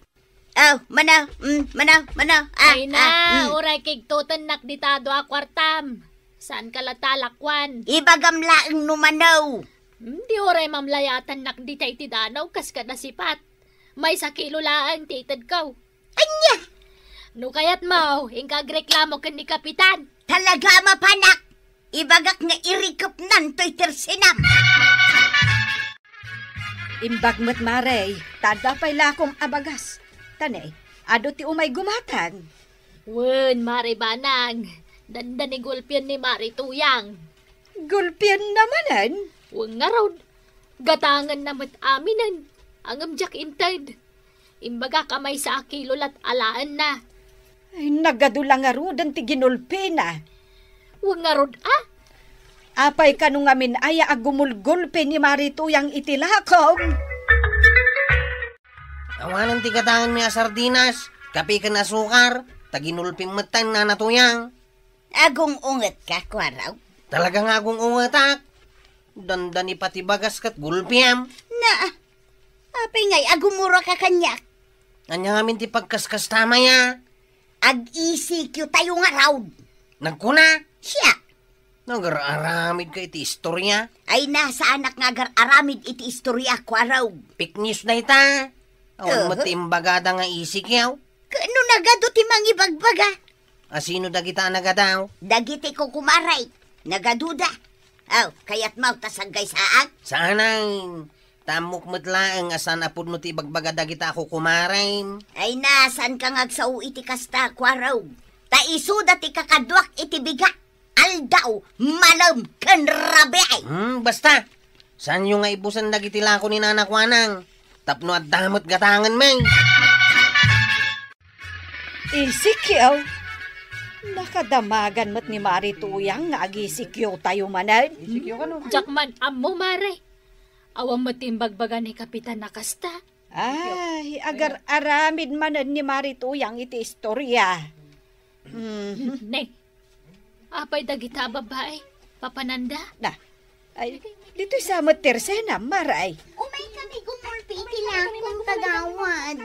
Aw, mano, mm, mano, mano, ah, Ay na, ah, mm. Uray kigtutennak dita dua a kuartam. Saanka latta a lakuan? Ibagam laeng no mano. Hmm, di uray mamlayatannak dita iti danaw kas kada sipat. Maysa kilo laeng ti itedko. Ania? No kayatmo, inka agreklamo ken ni Kapitan. Talaga a mapanak! Ibagak nga irikepnan toy tersinam! Imbag met, Mare, ta adda pay lakom a bagas. Ta ne, adu ti umay gumatang. Wen, Mare Banang, dandani gulpien ni Mare Tuyang. Gulpienna manen? Wen ngarud, gatangenna met aminen, ngem diak inted. Imbagak a maysa a kilo lat alaenna. Ay, nagadu la ngaruden ti ginulpina. Wen ngarud a? Apay kano ngamin aya a gumulgulpi ni Mari Tuyang iti lakong? Awanen ti gatangenmi a sardinas, kape ken asukar, ta ginulpim metten, Nana Tuyang. Agung-ungetka, Kuaraw? Talaga nga agung-ungetak. Dandani pati bagas ket gulpiam. Na, apay ngay agumuraka kaniak? Ania ngamin ti pagkaskasta, Maya? Ag-E C Q tayo ngarud. Nagkuna? Siya. Nagar-aramid ka iti istorya? Ay, na, saanak nga agar-aramid iti istorya, Kuaraw. Fake news dayta. Awan met ti imbagada nga E C Q. Ket no nagadu ti mangibagbaga? A sino dagita a nagadu? Dagiti kukumaray. Nagaduda. Aw, kayatmo ta saggaysaak? Saanen. Ta ammok met laeng a saan a pudno ti ibagbaga dagita a kukumarem. Ay na, saanka nga agsao iti kasta, Kuaraw. Ta isuda ti kakaduak iti bigat. Aldaw, malem, ken rabii. Hmm, basta. Saanyo nga ibusen dagiti lako ni Nana Kuanang. Tapno adda met gatangenmi. E C Q? Nakadamagan met ni Mari Tuyang nga ag-E C Q tayo manen. E C Q kano? Diak man ammo, Mare. Awan met ti imbagbaga ni Kapitan a kasta. Ay, agar-aramid manen ni Mari Tuyang iti istorya. Mhm. Ne, apay dagita a babbai? Papananda? Na, ay, ditoy sa met ti Rosena, Mare. Umay kami gumulpi iti lakong, kagawad.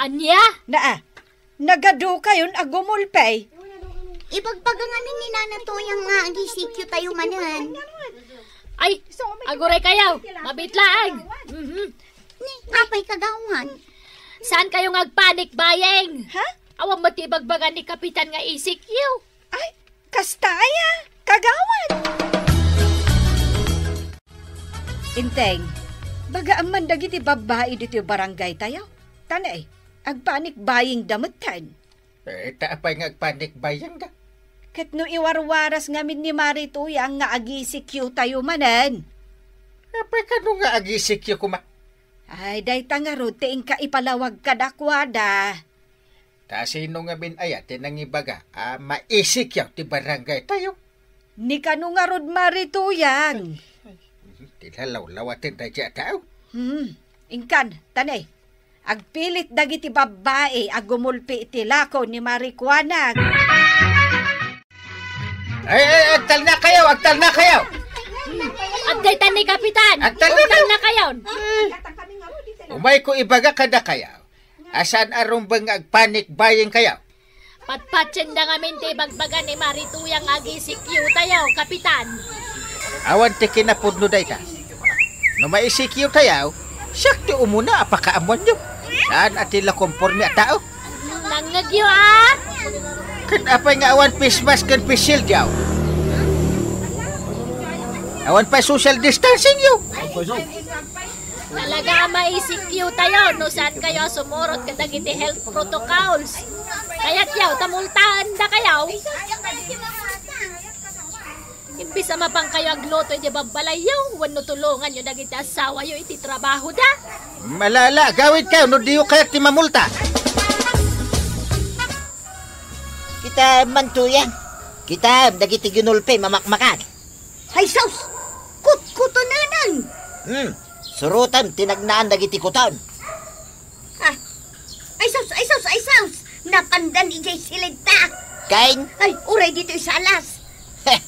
Ania? Na, ah, nagadukayon a gumulpi. Ibagbaga ngamin ni Nana Tuyang nga ag-E C Q tayo manen. Ay, aguraykayo, mabiit laeng. Mhm. Ni, apay, kagawad? Saankayo nga agpanic buying? Ha? Awan met ti ibagbaga ni Kapitan nga E C Q. Ay, kasta aya, kagawad? Enteng, baga amman dagiti babbai ditoy barangay tayo. Tan, eh, agpanic buying da metten. Eh, ta apay nga agpanic buying da? Ket no iwarwaras ngamin ni Mari Tuyang nga ag-E C Q tayo manen. Apay kano nga ag-E C Q koma? Ay, dayta ngarud ti inka ipalawag kadakuada. Ta sino ngamin aya ti nangibaga a ma-E C Q ti barangay tayo? Ni kano ngarud, Mari Tuyang? Ti lalawlawaten daydi a tao. Hmm, inkan, tan, eh. Agpilit dagiti babbai a gumulpi iti lako ni Mari Kuanang. Ay, ay, agtalnakayo, agtalnakayo! Agdaytan ni Kapitan! Agtalnakayo! Agtalnakayon! Umayko ibaga kadakayo a saan a rumbeng nga agpanic buying kayo. Patpatienda ngamin ti ibagbaga ni Mari Tuyang nga ag-E C Q tayo, Kapitan. Awan ti kinapudno dayta. No ma-E C Q tayo, siak ti umuna a pakaammoanyo. Saan a ti la konporme a tao? Nangngegyo, a? Ket apay nga awan face mask ken face shield yaw? Awan pay social distancing yo. Talaga a ma-E C Q tayo no saankayo a sumurot kadagiti health protocols. Kayatyo ta multaendakayo? Imbes a mapankayo agluto iti babbalayyo wenno tulonganyo dagiti asawayo iti trabahoda. Malala, gawidkayo no diyo kayat ti mamulta. Kitaem man, Tuyang. Kitaem dagiti ginulpi mamakmakan. Ay, sus! Kutkutonenen! Hmm, surotem ti nagnaan dagiti kuton. Ah, ay, sus! Ay, sus! Ay, sus! Napandan idiay silidta! Kain? Ay, uray ditoy salas! Heh!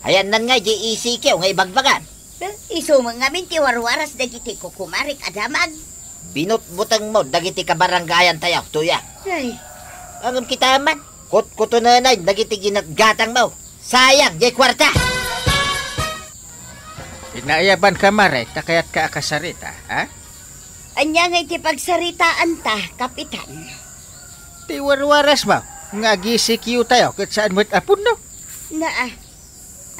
Ayannan nga idiay E C Q nga ibagbagam. Eh, isu met ngamin ti warwaras dagiti kukumarik a damag. Binutbutengmo dagiti kabarangayan tayo, Tuyang. Ay. Ngem kitaem man, kutkutonenay dagiti ginatgatangmo. Sayang jay kuarta! Inaayabanka, Mare, ta kayatka a kasarita, ha? Ania ngay ti pagsaritaanta, Kapitan? Ti warwarasmo nga ag-E C Q tayo ket saan met a pudno? Naa.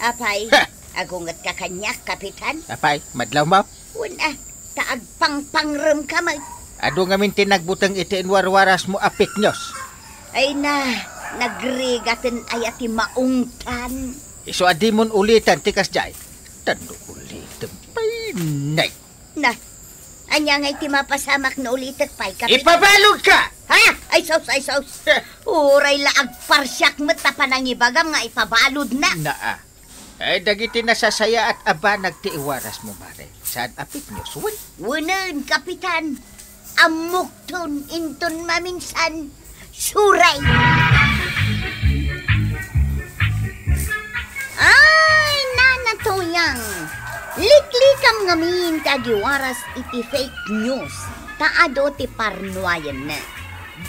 Apay, ha! Agungetka kaniak, Kapitan? Apay, madlawmo? Wen a, ta agpangpangremka met. Adu ngamin ti nagbuteng iti inwarwarasmo a fake news. Ay na, nagrigaten aya ti maungtan. Isu a dimon ulitan ti kasdiay. Tando uli. Nay. Na, ania ngay ti mapasamak no ulitek pay, Kapitan? Ipabaludka! Ha? Ay, sus, ay, sus. Eh. Uray la agparsiak met ta panangibagam nga ipabaludna. Naa. Eh, dagiti nasasayaat a banag ti iwarasmo, Mare. Saan a fake news, wen? Wenen, Kapitan. Ammokton inton maminsan, suray. Ay, Nana Tuyang, liklikam ngamin ti agiwaras iti fake news, ta adu ti parnuayenna.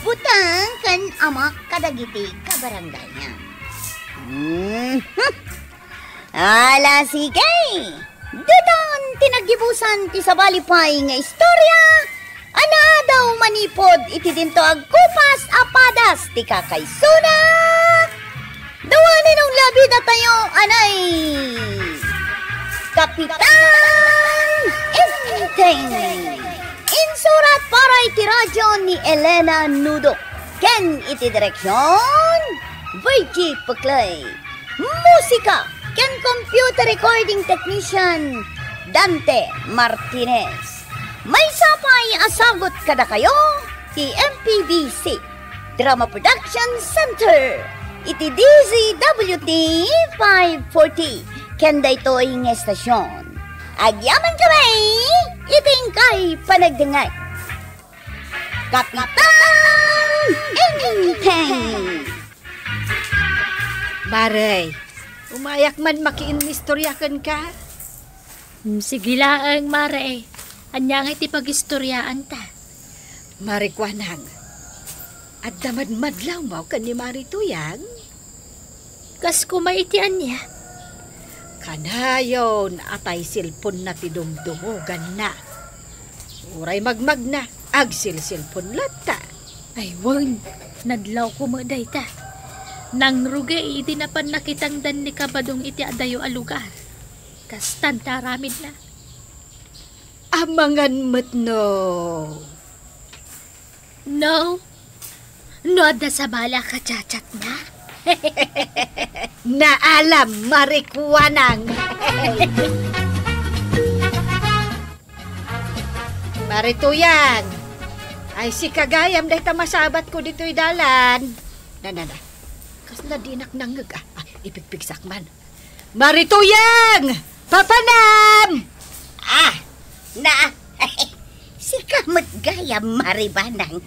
Buteng ken amak kadagiti kabarangayam. Hmm. Ala, sige! Ditan ti naggibusan ti sabali pay nga istorya a naadaw manipud iti dinto agkupas a padas ti kakaisuna. Dua ninong labi datayo, anay! Kapitan Enteng! Insurat para iti radyo ni Elena Nudo ken iti direksyon, Virgie Puclay. Musika ken computer recording technician, Dante Martinez. Maysa pay a sagut kadakayo ti M P B C Drama Production Center iti D Z W T five forty ken daytoy nga estasion. Agyaman kami iti inkay panagdengngeg. Kapitan Enteng! Mare, umayak man makiinnistorya kenka. Hmm, sige laeng, Mare. Ania ngay ti pagistoryaanta? Mare Kuanang, adda madmadlawmo ken ni Mare Tuyang? Kas kuma iti ania? Kanayon a tay cellphone-na ti dumdumoganna. Uray magmagna, agsilsilpon latta. Ay, wen, nadlawko met dayta. Nangrugi idi napan nakitangdan ni Kabadong iti adayo a lugar. Kastan ti aramidna. Amangan met no. No? No adda sabali a kachatchatna? Naalam, Mare Kuanang. Mare Tuyang. Ay, sika gayam dayta masabatko ditoy dalan. Na, na, na. Kasla dinak nangngeg. Ah, ah, ipigpigsak man. Mare Tuyang! Papanam! Ah, na, sika met gayam, Mare Banang.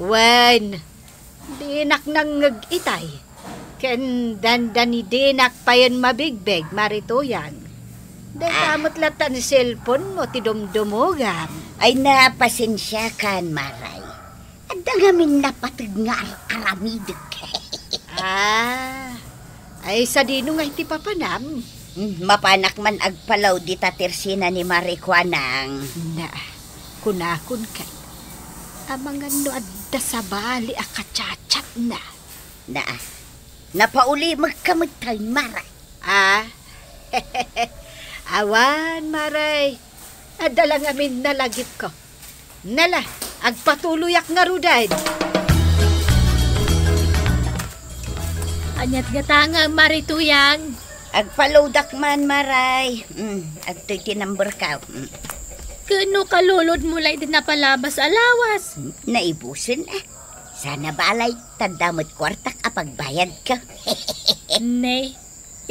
Wen, dinak nangngeg itay. Ken dandani dinak payen mabigbeg, Mare Tuyang. Dayta Ah. met latta ni cellphone-mo ti dumdumogam. Ay, na, pasensiakan, Maray. Adda ngamin napateg nga ar-aramidek. Ah, ay sadino nga iti papanam? Hmm, mapanak man agpalaw dita tersina ni Mare Kuanang. Na, kunakon ket, amangan no adda sabali a kachatchatna. Na, napaulimekka met tay, Mare. Ah, awan, Mare. Adda la ngamin nalagipko. Nala, agpatuloyak ngaruden. Aniat gatangem, Mare Tuyang? Agpaloadak man, Maray. Mm, adtoy ti number ko. Mm. Ken no kalulodmo la iti napalabas a lawas? Naibusen, ah. Sana balay, tadda met kuartak a pagbayadko. Ne,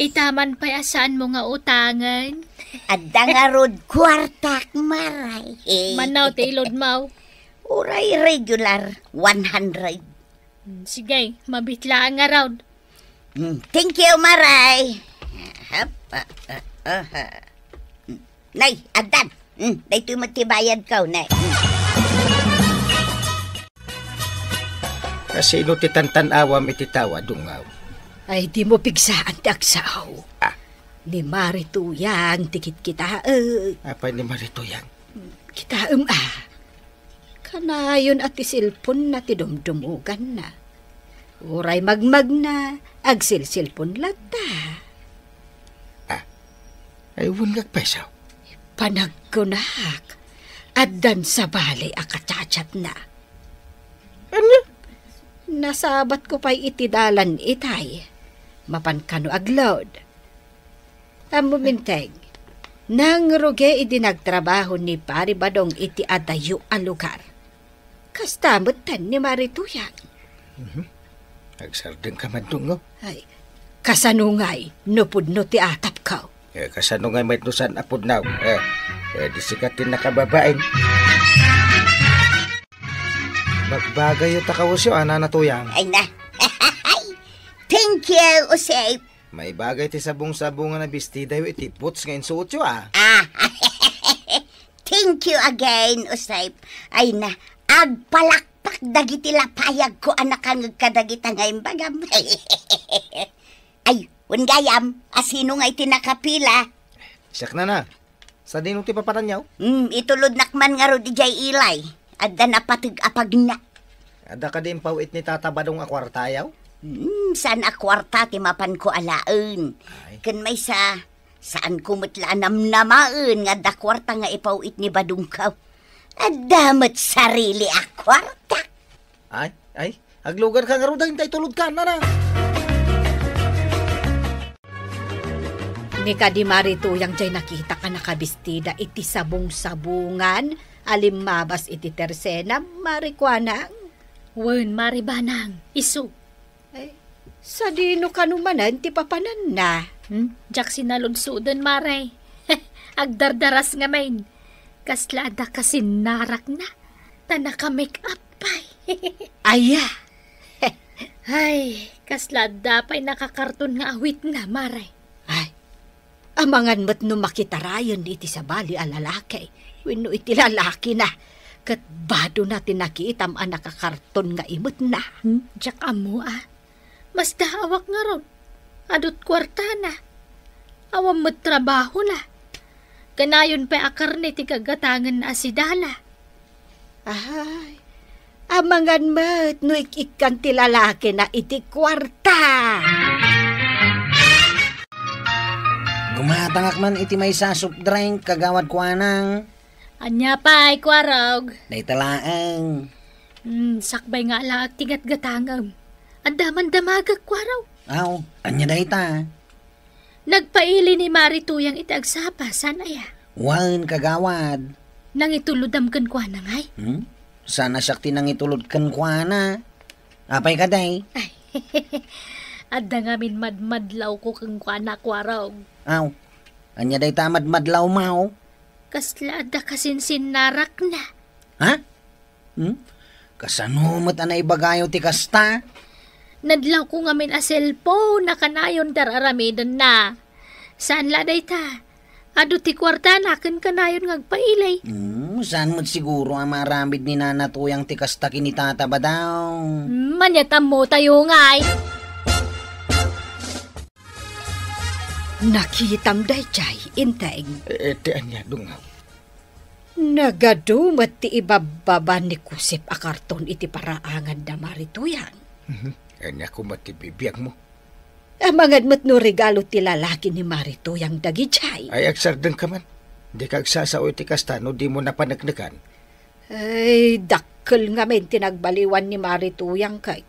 ita man pay a saanmo nga utangen? Adda ngarud kuartak, Maray. Mano ti iludmo? Uray regular, one hundred. Hmm, sige, mabit laeng ngarud. Hmm, thank you, Maray. Hap, ah, ah, ah, ah. Hmm, nay, addan. Hmm, daytoy met ti bayadko, nay. Hmm. Kasino ti tantan-awam iti tao a dungaw? Ay, dimo pigsaan ti agsao. Ah. Ni Mare Tuyang ti kitkitaek. Apay ni Mare Tuyang? Kitaem a. Kanayon a ti cellphone-na ti dumdumuganna. Uray magmagna, agsilsilpon latta. Ah, ay, wen nga agpayso? Panagkunak, addan sabali a kachatchatna. Ania? Nasabatko pay iti dalan itay. Mapan kano aglaud. Ammo, Minteg, Nangrugi idi nagtrabaho ni Pari Badong iti adayo a lugar. Kasta metten ni Mari Tuyang. Mhm. Agsardengka man, Dungaw. Ay, kasano ngay no pudno ti atapko? Eh, kasano ngay met no saan a pudno? Eh, eh, di sika ti nakababain. Bagbagayyo ta kawesyo, a, Nana Tuyang. Ay na. Thank you, Josep. Maibagay ti sabong-sabongan a bestidayo iti boots nga insuotyo, a. Ah, thank you again, Josep. Ay na, agpalakpak dagiti lapayagko a nakangeg kadagita nga imbagam. Ay, wen gayam, a sino nga iti nakapila? Siak, Nana. Sadino ti papananyo? Hmm, itulodnak man ngarud idiay ilay. Adda napateg a pagna. Adda kadi impaw-it ni Tata Badong a kuartayo? Hmm, saan a kuarta ti mapanko alaen. Ay. Ken maysa, saanko met la a namnamaen nga adda kuarta nga ipaw-it ni Badongko. Adda met sarili a kuarta. Ay, ay, aglugarka ngarud dayta itulodka, Nana. Ni kadi Mari Tuyang jay nakitak a nakabestida iti sabong-sabongan a limmabas iti tersena, Mari Kuanang. Wen, Mari Banang, isu. Ay, sadino kano manen ti papananna? Hmm? Diak sinaludsoden, Mare. Agdardaras ngamin. Kasla adda kasinnarakna. Ta naka-make up pay. Aya. Ay, kasla adda pay nakakarton nga awitna, Mare. Ay, amangan met no makitarayen iti sabali a lalaki wenno iti lalakina, ket badona ti nakitam a nakakarton nga imetna. Hmm? Diak ammo, a. Masdaawak ngarud. Adu't kuartana. Awan met trabahona. Kanayon pay a karne ti gagatangenna a sidala. Ay, amangan met no ik-ikkan ti lalakina iti kuarta. Gumatangak man iti maysa a soft drink, Kagawad Kuanang. Ania pay, Kuarog? Dayta laeng. Hmm, sakbay nga alaek ti gatgatangem. Adda man damagek, Kuarog. Aw, ania dayta? Nagpaili ni Mari Tuyang iti agsapa, saan aya? Wen, Kagawad. Nangitulodam kenkuana ngay? Hmm? Saan a siak ti nangitulod kenkuana. Apay kadi? Ay, adda ngamin madmadlawko kenkuana, Kuarog. Aw, ania dayta a madmadlawmo? Kasla adda kasinsinnarakna. Ha? Hmm? Kasano met a naibagayo ti kasta? Nadlawko ngamin a cellphone a kanayon ti ar-aramidenna. Saan la dayta? Adu ti kuartana ken kanayon nga agpaili. Hmm, saan met siguro a maaramid ni Nana Tuyang ti kasta ken ni Tata Badong? Hmm, ania ti ammotayo ngay? Nakitam daydiay, Inteng. Eh, ti ania, Dungaw? Nagadu met ti ibabbaba ni Kusep a karton iti paraangan da Mari Tuyang. Mhm. Ania koma ti bibiagmo? Amangan met no regalo ti lalaki ni Mari Tuyang dagidiay. Ay, agsardengka man. Dika agsasao iti kasta no dimo napaneknekan. Ay, dakkel ngamin ti nagbaliwan ni Mari Tuyang ket.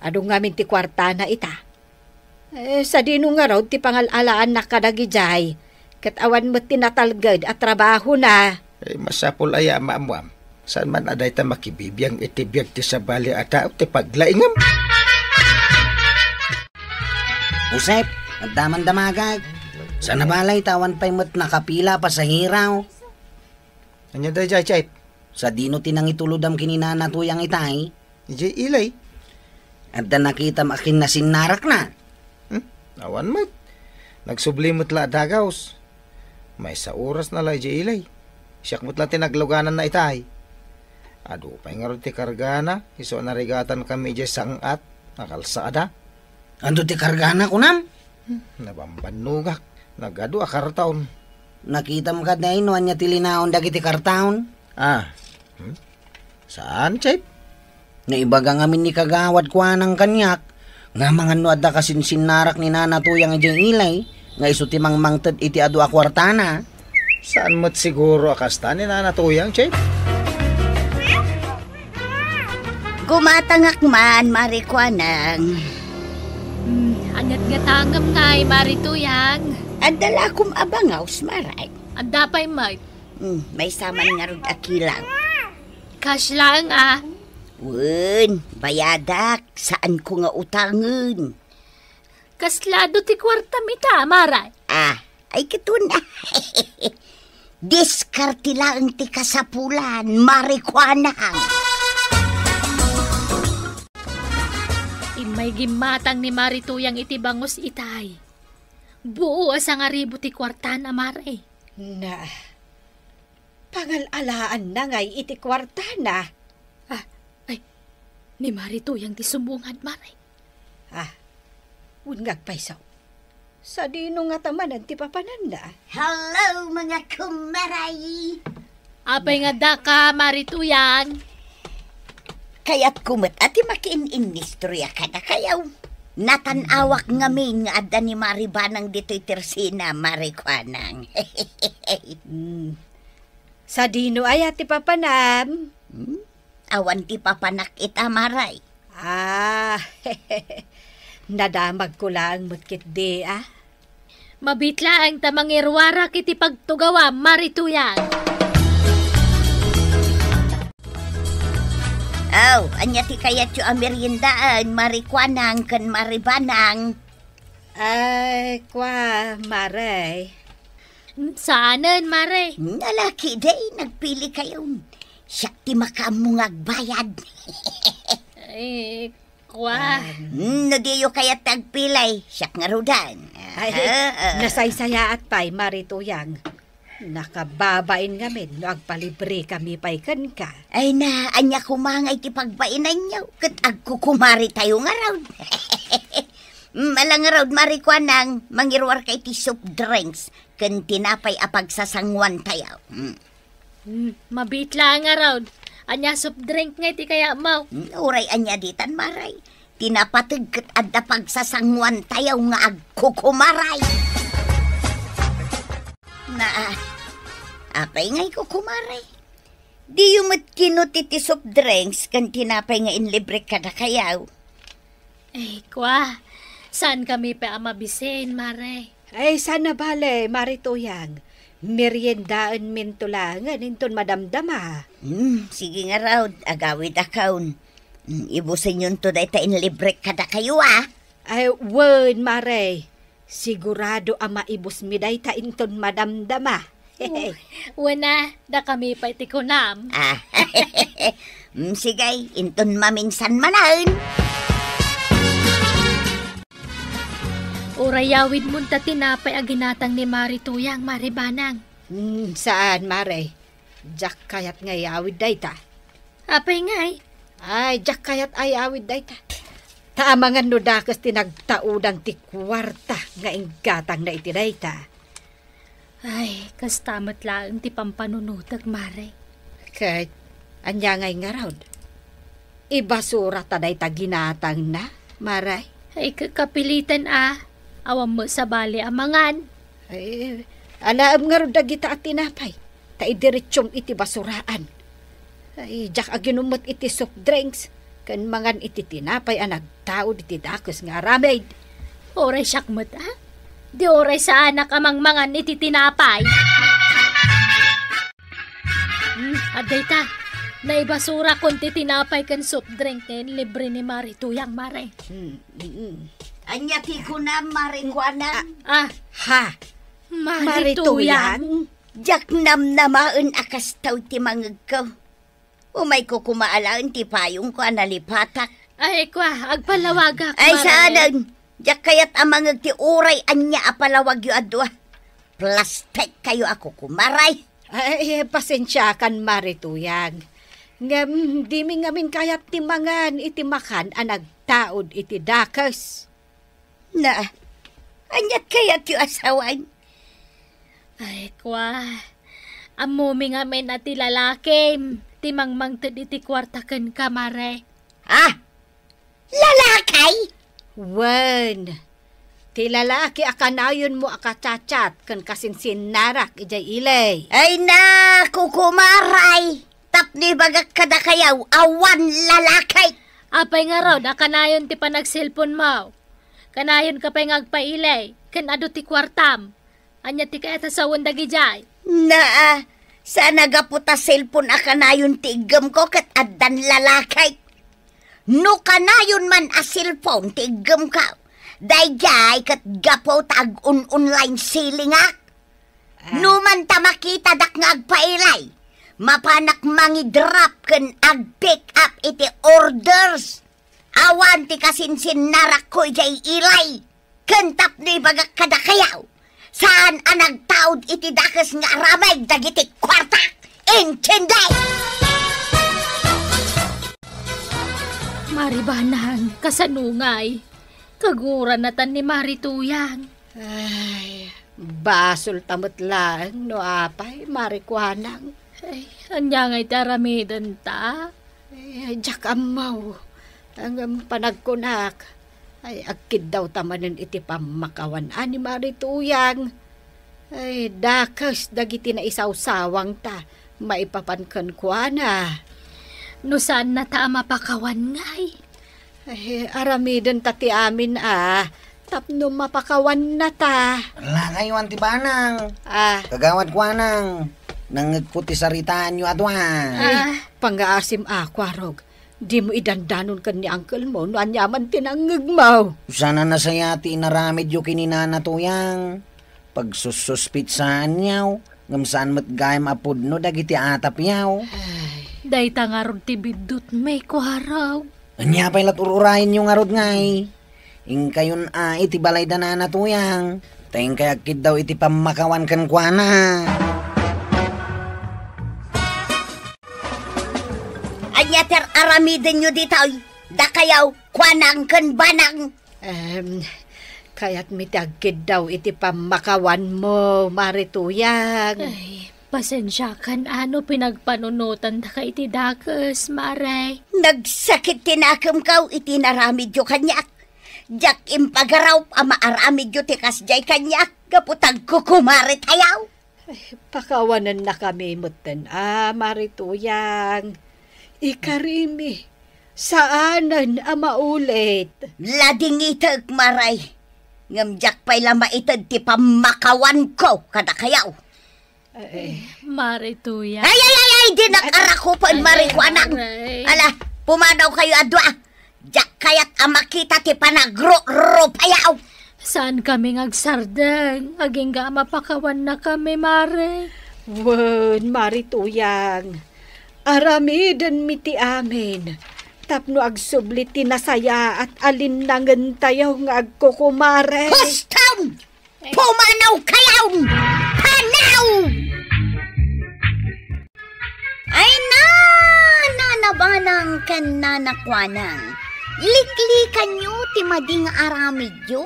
Adu ngamin ti kuartana ita. Eh, sadino ngarud ti pangal-alaanna kadagidiay, ket awan met ti natalged a trabahona? Eh, masapul aya a maammuam? Saan man a dayta makibibiang iti biag ti sabali a tao ti paglaingem? Josep, adda man damagek. Saan a balay ta awan pay met nakapila a pasahero. Ania daydiay, Chep? Sadino ti nangitulodam ken ni Nana Tuyang itay? Idiay ilay. Adda nakitam a kinnasinnarakna? Hmm? Awan met. Nagsubli met la a dagaws. Maysa orasna la idiay ilay. Siak met la ti naglugananna itay. Adu pay ngarud ti kargana, isu a narigatankami idiay sang-at a kalsada. Adu ti kargana, kunam? Hmm, nabambannogak. Nagadu a karton. Nakitam kadi no ania ti linaon dagiti karton? Ah. Hmm? Saan, Chep? Naibaga ngamin ni Kagawad Kuanang kaniak, nga amangan no adda kasinsinnarak ni Nana Tuyang idiay ilay, nga isu ti mangmangted iti adu a kuartana. Saan met siguro a kasta ni Nana Tuyang, Chep? Gumatangak man, Mari Kuanang. Hmm, ania't gatangem ngay, Mari Tuyang? Adda la akom a bangaws, Maray. Adda pay met. Hmm, maysa man ngarud a kilaw. Cash laeng, a. Wen, bayadak, saanko nga utangen. Kasla adu ti kuartam ita, Maray? Ah, ay, kituna. Diskarte laeng ti kasapulan, Mari Kuanang. Immay gimmatang ni Mari Tuyang iti bangus itay. Buo a sangaribu ti kuartana, Maray. Na, pangal-alaanna ngay iti kuartana. Ah, ay, ni Mari Tuyang ti sumungad, Maray. Ah, wen nga agpayso. Sadino ngata manen ti papananna? Hello, mga kumaray! Apay nga daka, Mari Tuyang? Kayatko met a ti makiin-inistorya kadakayo. Natan-awak ngamin nga adda ni Mari Banang ditoy tersina, Mari Kuanang. Hmm. Sadino aya ti papanam? Hmm? Awan ti papanak ita, Maray. Ah, nadamagko laeng met ketdi, a. Mabiit laeng ta mangiruarak iti pagtugawam, Mari Tuyang. Aw, ania ti kayatyo a meriendaen, Mari Kuanang ken Mari Banang? Ay, kua, Maray. Saanen, Maray. Nalaki, day, nagpili kayon. Siak ti makaammo nga agbayad. Ay, kua. Hmm, no diyo kayat ti agpili, siak ngaruden. Ay, ah, ah. Nasaysayaat pay, Mari Tuyang. Nakababain ngamin no agpalibrekami pay kenka. Ay na, ania koma ngay ti pagbainanyo, ket agkukumaritayo ngarud. Mm, ala ngarud, Mari Kuanang, mangiruarka iti soft drinks ken tinapay a pagsasanguantayo. Mm. Hmm, mabiit laeng ngarud. Ania soft drink ngay ti kayatmo? Hmm, uray ania ditan, Maray. Ti napateg ket adda pagsasanguantayo nga agkukumaray. Na, ah, apay ngay kukumaray? Diyo met kinuti ti soft drinks ken tinapay nga inlibrek kadakayo? Ay, kua, saankami pay a mabisin, Maray. Ay, saan a bale, Mari Tuyang. Meriendaenminto laengen inton madamdama. Hmm, sige ngarud, agawidakon. Hmm, ibusenyonto dayta inlibrek kadakayo, a. Ay, wen, Maray. Sigurado a maibusmi dayta inton madamdama. Uy, wen a, dakami pay ti kunam. Ah. Mm, sige, inton maminsan manen. Uray yawidmon ta tinapay a ginatang ni Mari Tuyang, Mari Banang. Hmm, saan, Mari? Diak kayat nga iyawid dayta. Apay ngay? Ay, diak kayat a iyawid dayta. Ta amangan no dakes ti nagtaudan ti kuarta nga inggatangna iti dayta. Ay, kasta met laeng ti pampanunotek, Mari. Ket, ania ngay ngarud? Ibasura ta dayta ginatangna, Mari? Ay, ka-, kapilitan a. Awan met sabali a mangan. Ay, alaem ngarud dagita a tinapay, ta idiretsum iti basuraan. Ay, diak aginum met iti soft drinks, ken mangan iti tinapay a nagtaud iti dakes nga aramid. Uray siak met, a? Di uray saanak a mangmangan iti tinapay. Hmm, adda ita. Naibasurakon ti tinapay ken soft drink nga inlibre ni Mari Tuyang, Mari. Hmm, mm, mm. Ania ti kunam, Mari Kuanang? Ah, ha. Mari Mari Tuyang. Tuyang? Diak namnamaen a kasta ti mangegko. Umayko koma alaen ti payongko a nalipatak. Ay, kua, agpalawagak, Mari. Ay, saanen. Diak kayat a mangeg ti uray ania a palawagyo a dua. Plastik kayo a kukumaray. Ay, pasensiakan, Mari Tuyang. Ngem, dimi ngamin kayat ti mangan iti makan a nagtaud iti dakes. Na, aniat kayatyo a sawen? Ay, kua, ammomi ngamin a ti lalakim ti mangmangted iti kuarta kenka, Mari. Ah! Lalaki? Wen, ti lalaki a kanayonmo a kachatchat ken kasinsinnarak idiay ili. Ay na, kukumaray! Tapno ibagak kadakayo, awan lalaki! Apay ngarud a kanayon ti panagselponmo? Kanayonka pay nga agpaili, ken adu ti kuartam. Ania ti kayat a sawen dagidiay? Naa, saan a gapu ta cellphone a kanayon ti iggemko ket addan lalaki. No kanayon man a cellphone ti iggemko, daydiay ket gapu ta ag-un-online selling-ak. Ah. No man ta makitadak nga agpailay, mapanak mangi-drop ken ag-pick up iti orders. Awan ti kasinsinnarakko idiay ilay. Ken tapno ibagak kadakayo, saan a nagtaud iti dakes nga aramid dagiti kuarta. Intindi? Mari Banang, kasano ngay? Kaguranatan ni Mari Tuyang. Ay, basolta met laeng no apay, Mari Kuanang. Ay, ania ngay ti aramidenta? Ay, diak ammo. Ngem panagkunak, ay, agkiddawta manen iti pammakawan a ni Mari Tuyang. Ay, dakes dagiti naisawsawangta maipapan kenkuana. No saannata a mapakawan ngay? Ay, aramidenta ti amin a tapno mapakawannata. Lakay, Mari Banang. Ah. Kagawad Kuanang, nangngegko ti saritaanyo a dua. Ay, ah, pangngaasim a, Kuarog. Dimo idandanon ken ni uncle mo no aniaman ti nangngegmo. Saan a nasayaat ti inaramidyo ken ni Nana Tuyang. Pagsussuspetsaanyo, ngem saan met gayam a pudno dagiti atapyo. Ay. Dayta ngarud ti biddutmi, Kuarog. Ania pay la ti ur-urayenyo ngarud ngay? Inkayon a iti balay da Nana Tuyang, ta inkay agkiddaw iti pammakawan kenkuana. Ania ti ar-aramidenyo ditoy, dakayo, Kuanang ken Banang? Em, kayatmi ti agkiddaw iti pammakawanmo, Mari Tuyang. Ay, pasensiakan a no pinagpanunotandaka iti dakes, Mari. Nagsakit ti nakemko iti inaramidyo kaniak. Diak impagarup a maaramidyo ti kasdiay kaniak gapu ta agkukumaretayo. Ay, pakawanennakami metten a, Mari Tuyang. Ikarimi, saanen a maulit. Ladingitek, Mari. Ngem diak pay la maited ti pammakawanko kadakayo. Eh. Mari Tuyang. Ay, ay, ay, ay, dinak arakupen, Mari Kuanang. Aray. Ala, pumadawkayo a dua. Diak kayat a makita ti panagrurupayaw. Saankami nga agsardeng, agingga a mapakawannakami, Mari. Wen, Mari Tuyang, aramidenmi ti amin tapno agsubli ti nasayaat a linnangentayo nga agkukumare. Huston! Pumanawkayon! Panaw! Ay na, Nana Banang ken Nana Kuanang, liklikanyo ti madi nga aramidyo.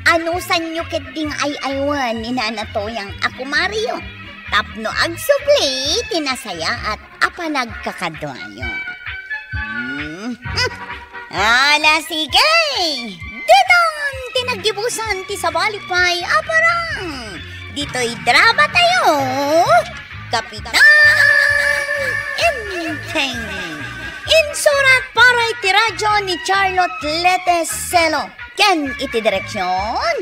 Anusanyo ketdi nga ay-aywen ni Nana Tuyang a kumareyo tapno agsubli ti nasayaat a panagkakaduayo. Hmm. Ala, sige! Ditan ti naggibusan ti sabali pay a parang. Ditoy drama tayo, Kapitan Enteng. Insurat para iti radyo ni Charlotte Lete Celo ken iti direksyon,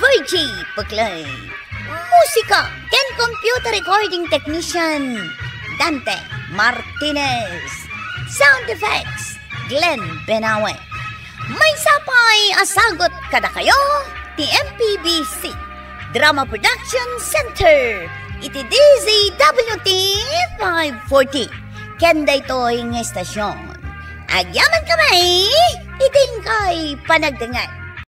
Virgie Peclay. Musika ken computer recording technician, Dante Martinez. Sound effects, Glenn Benawe. Maysa pay a sagut kadakayo ti M P B C Drama Production Center iti D Z W T five forty. Ken daytoy nga estasyon, agyamankami iti inkay panagdengngeg.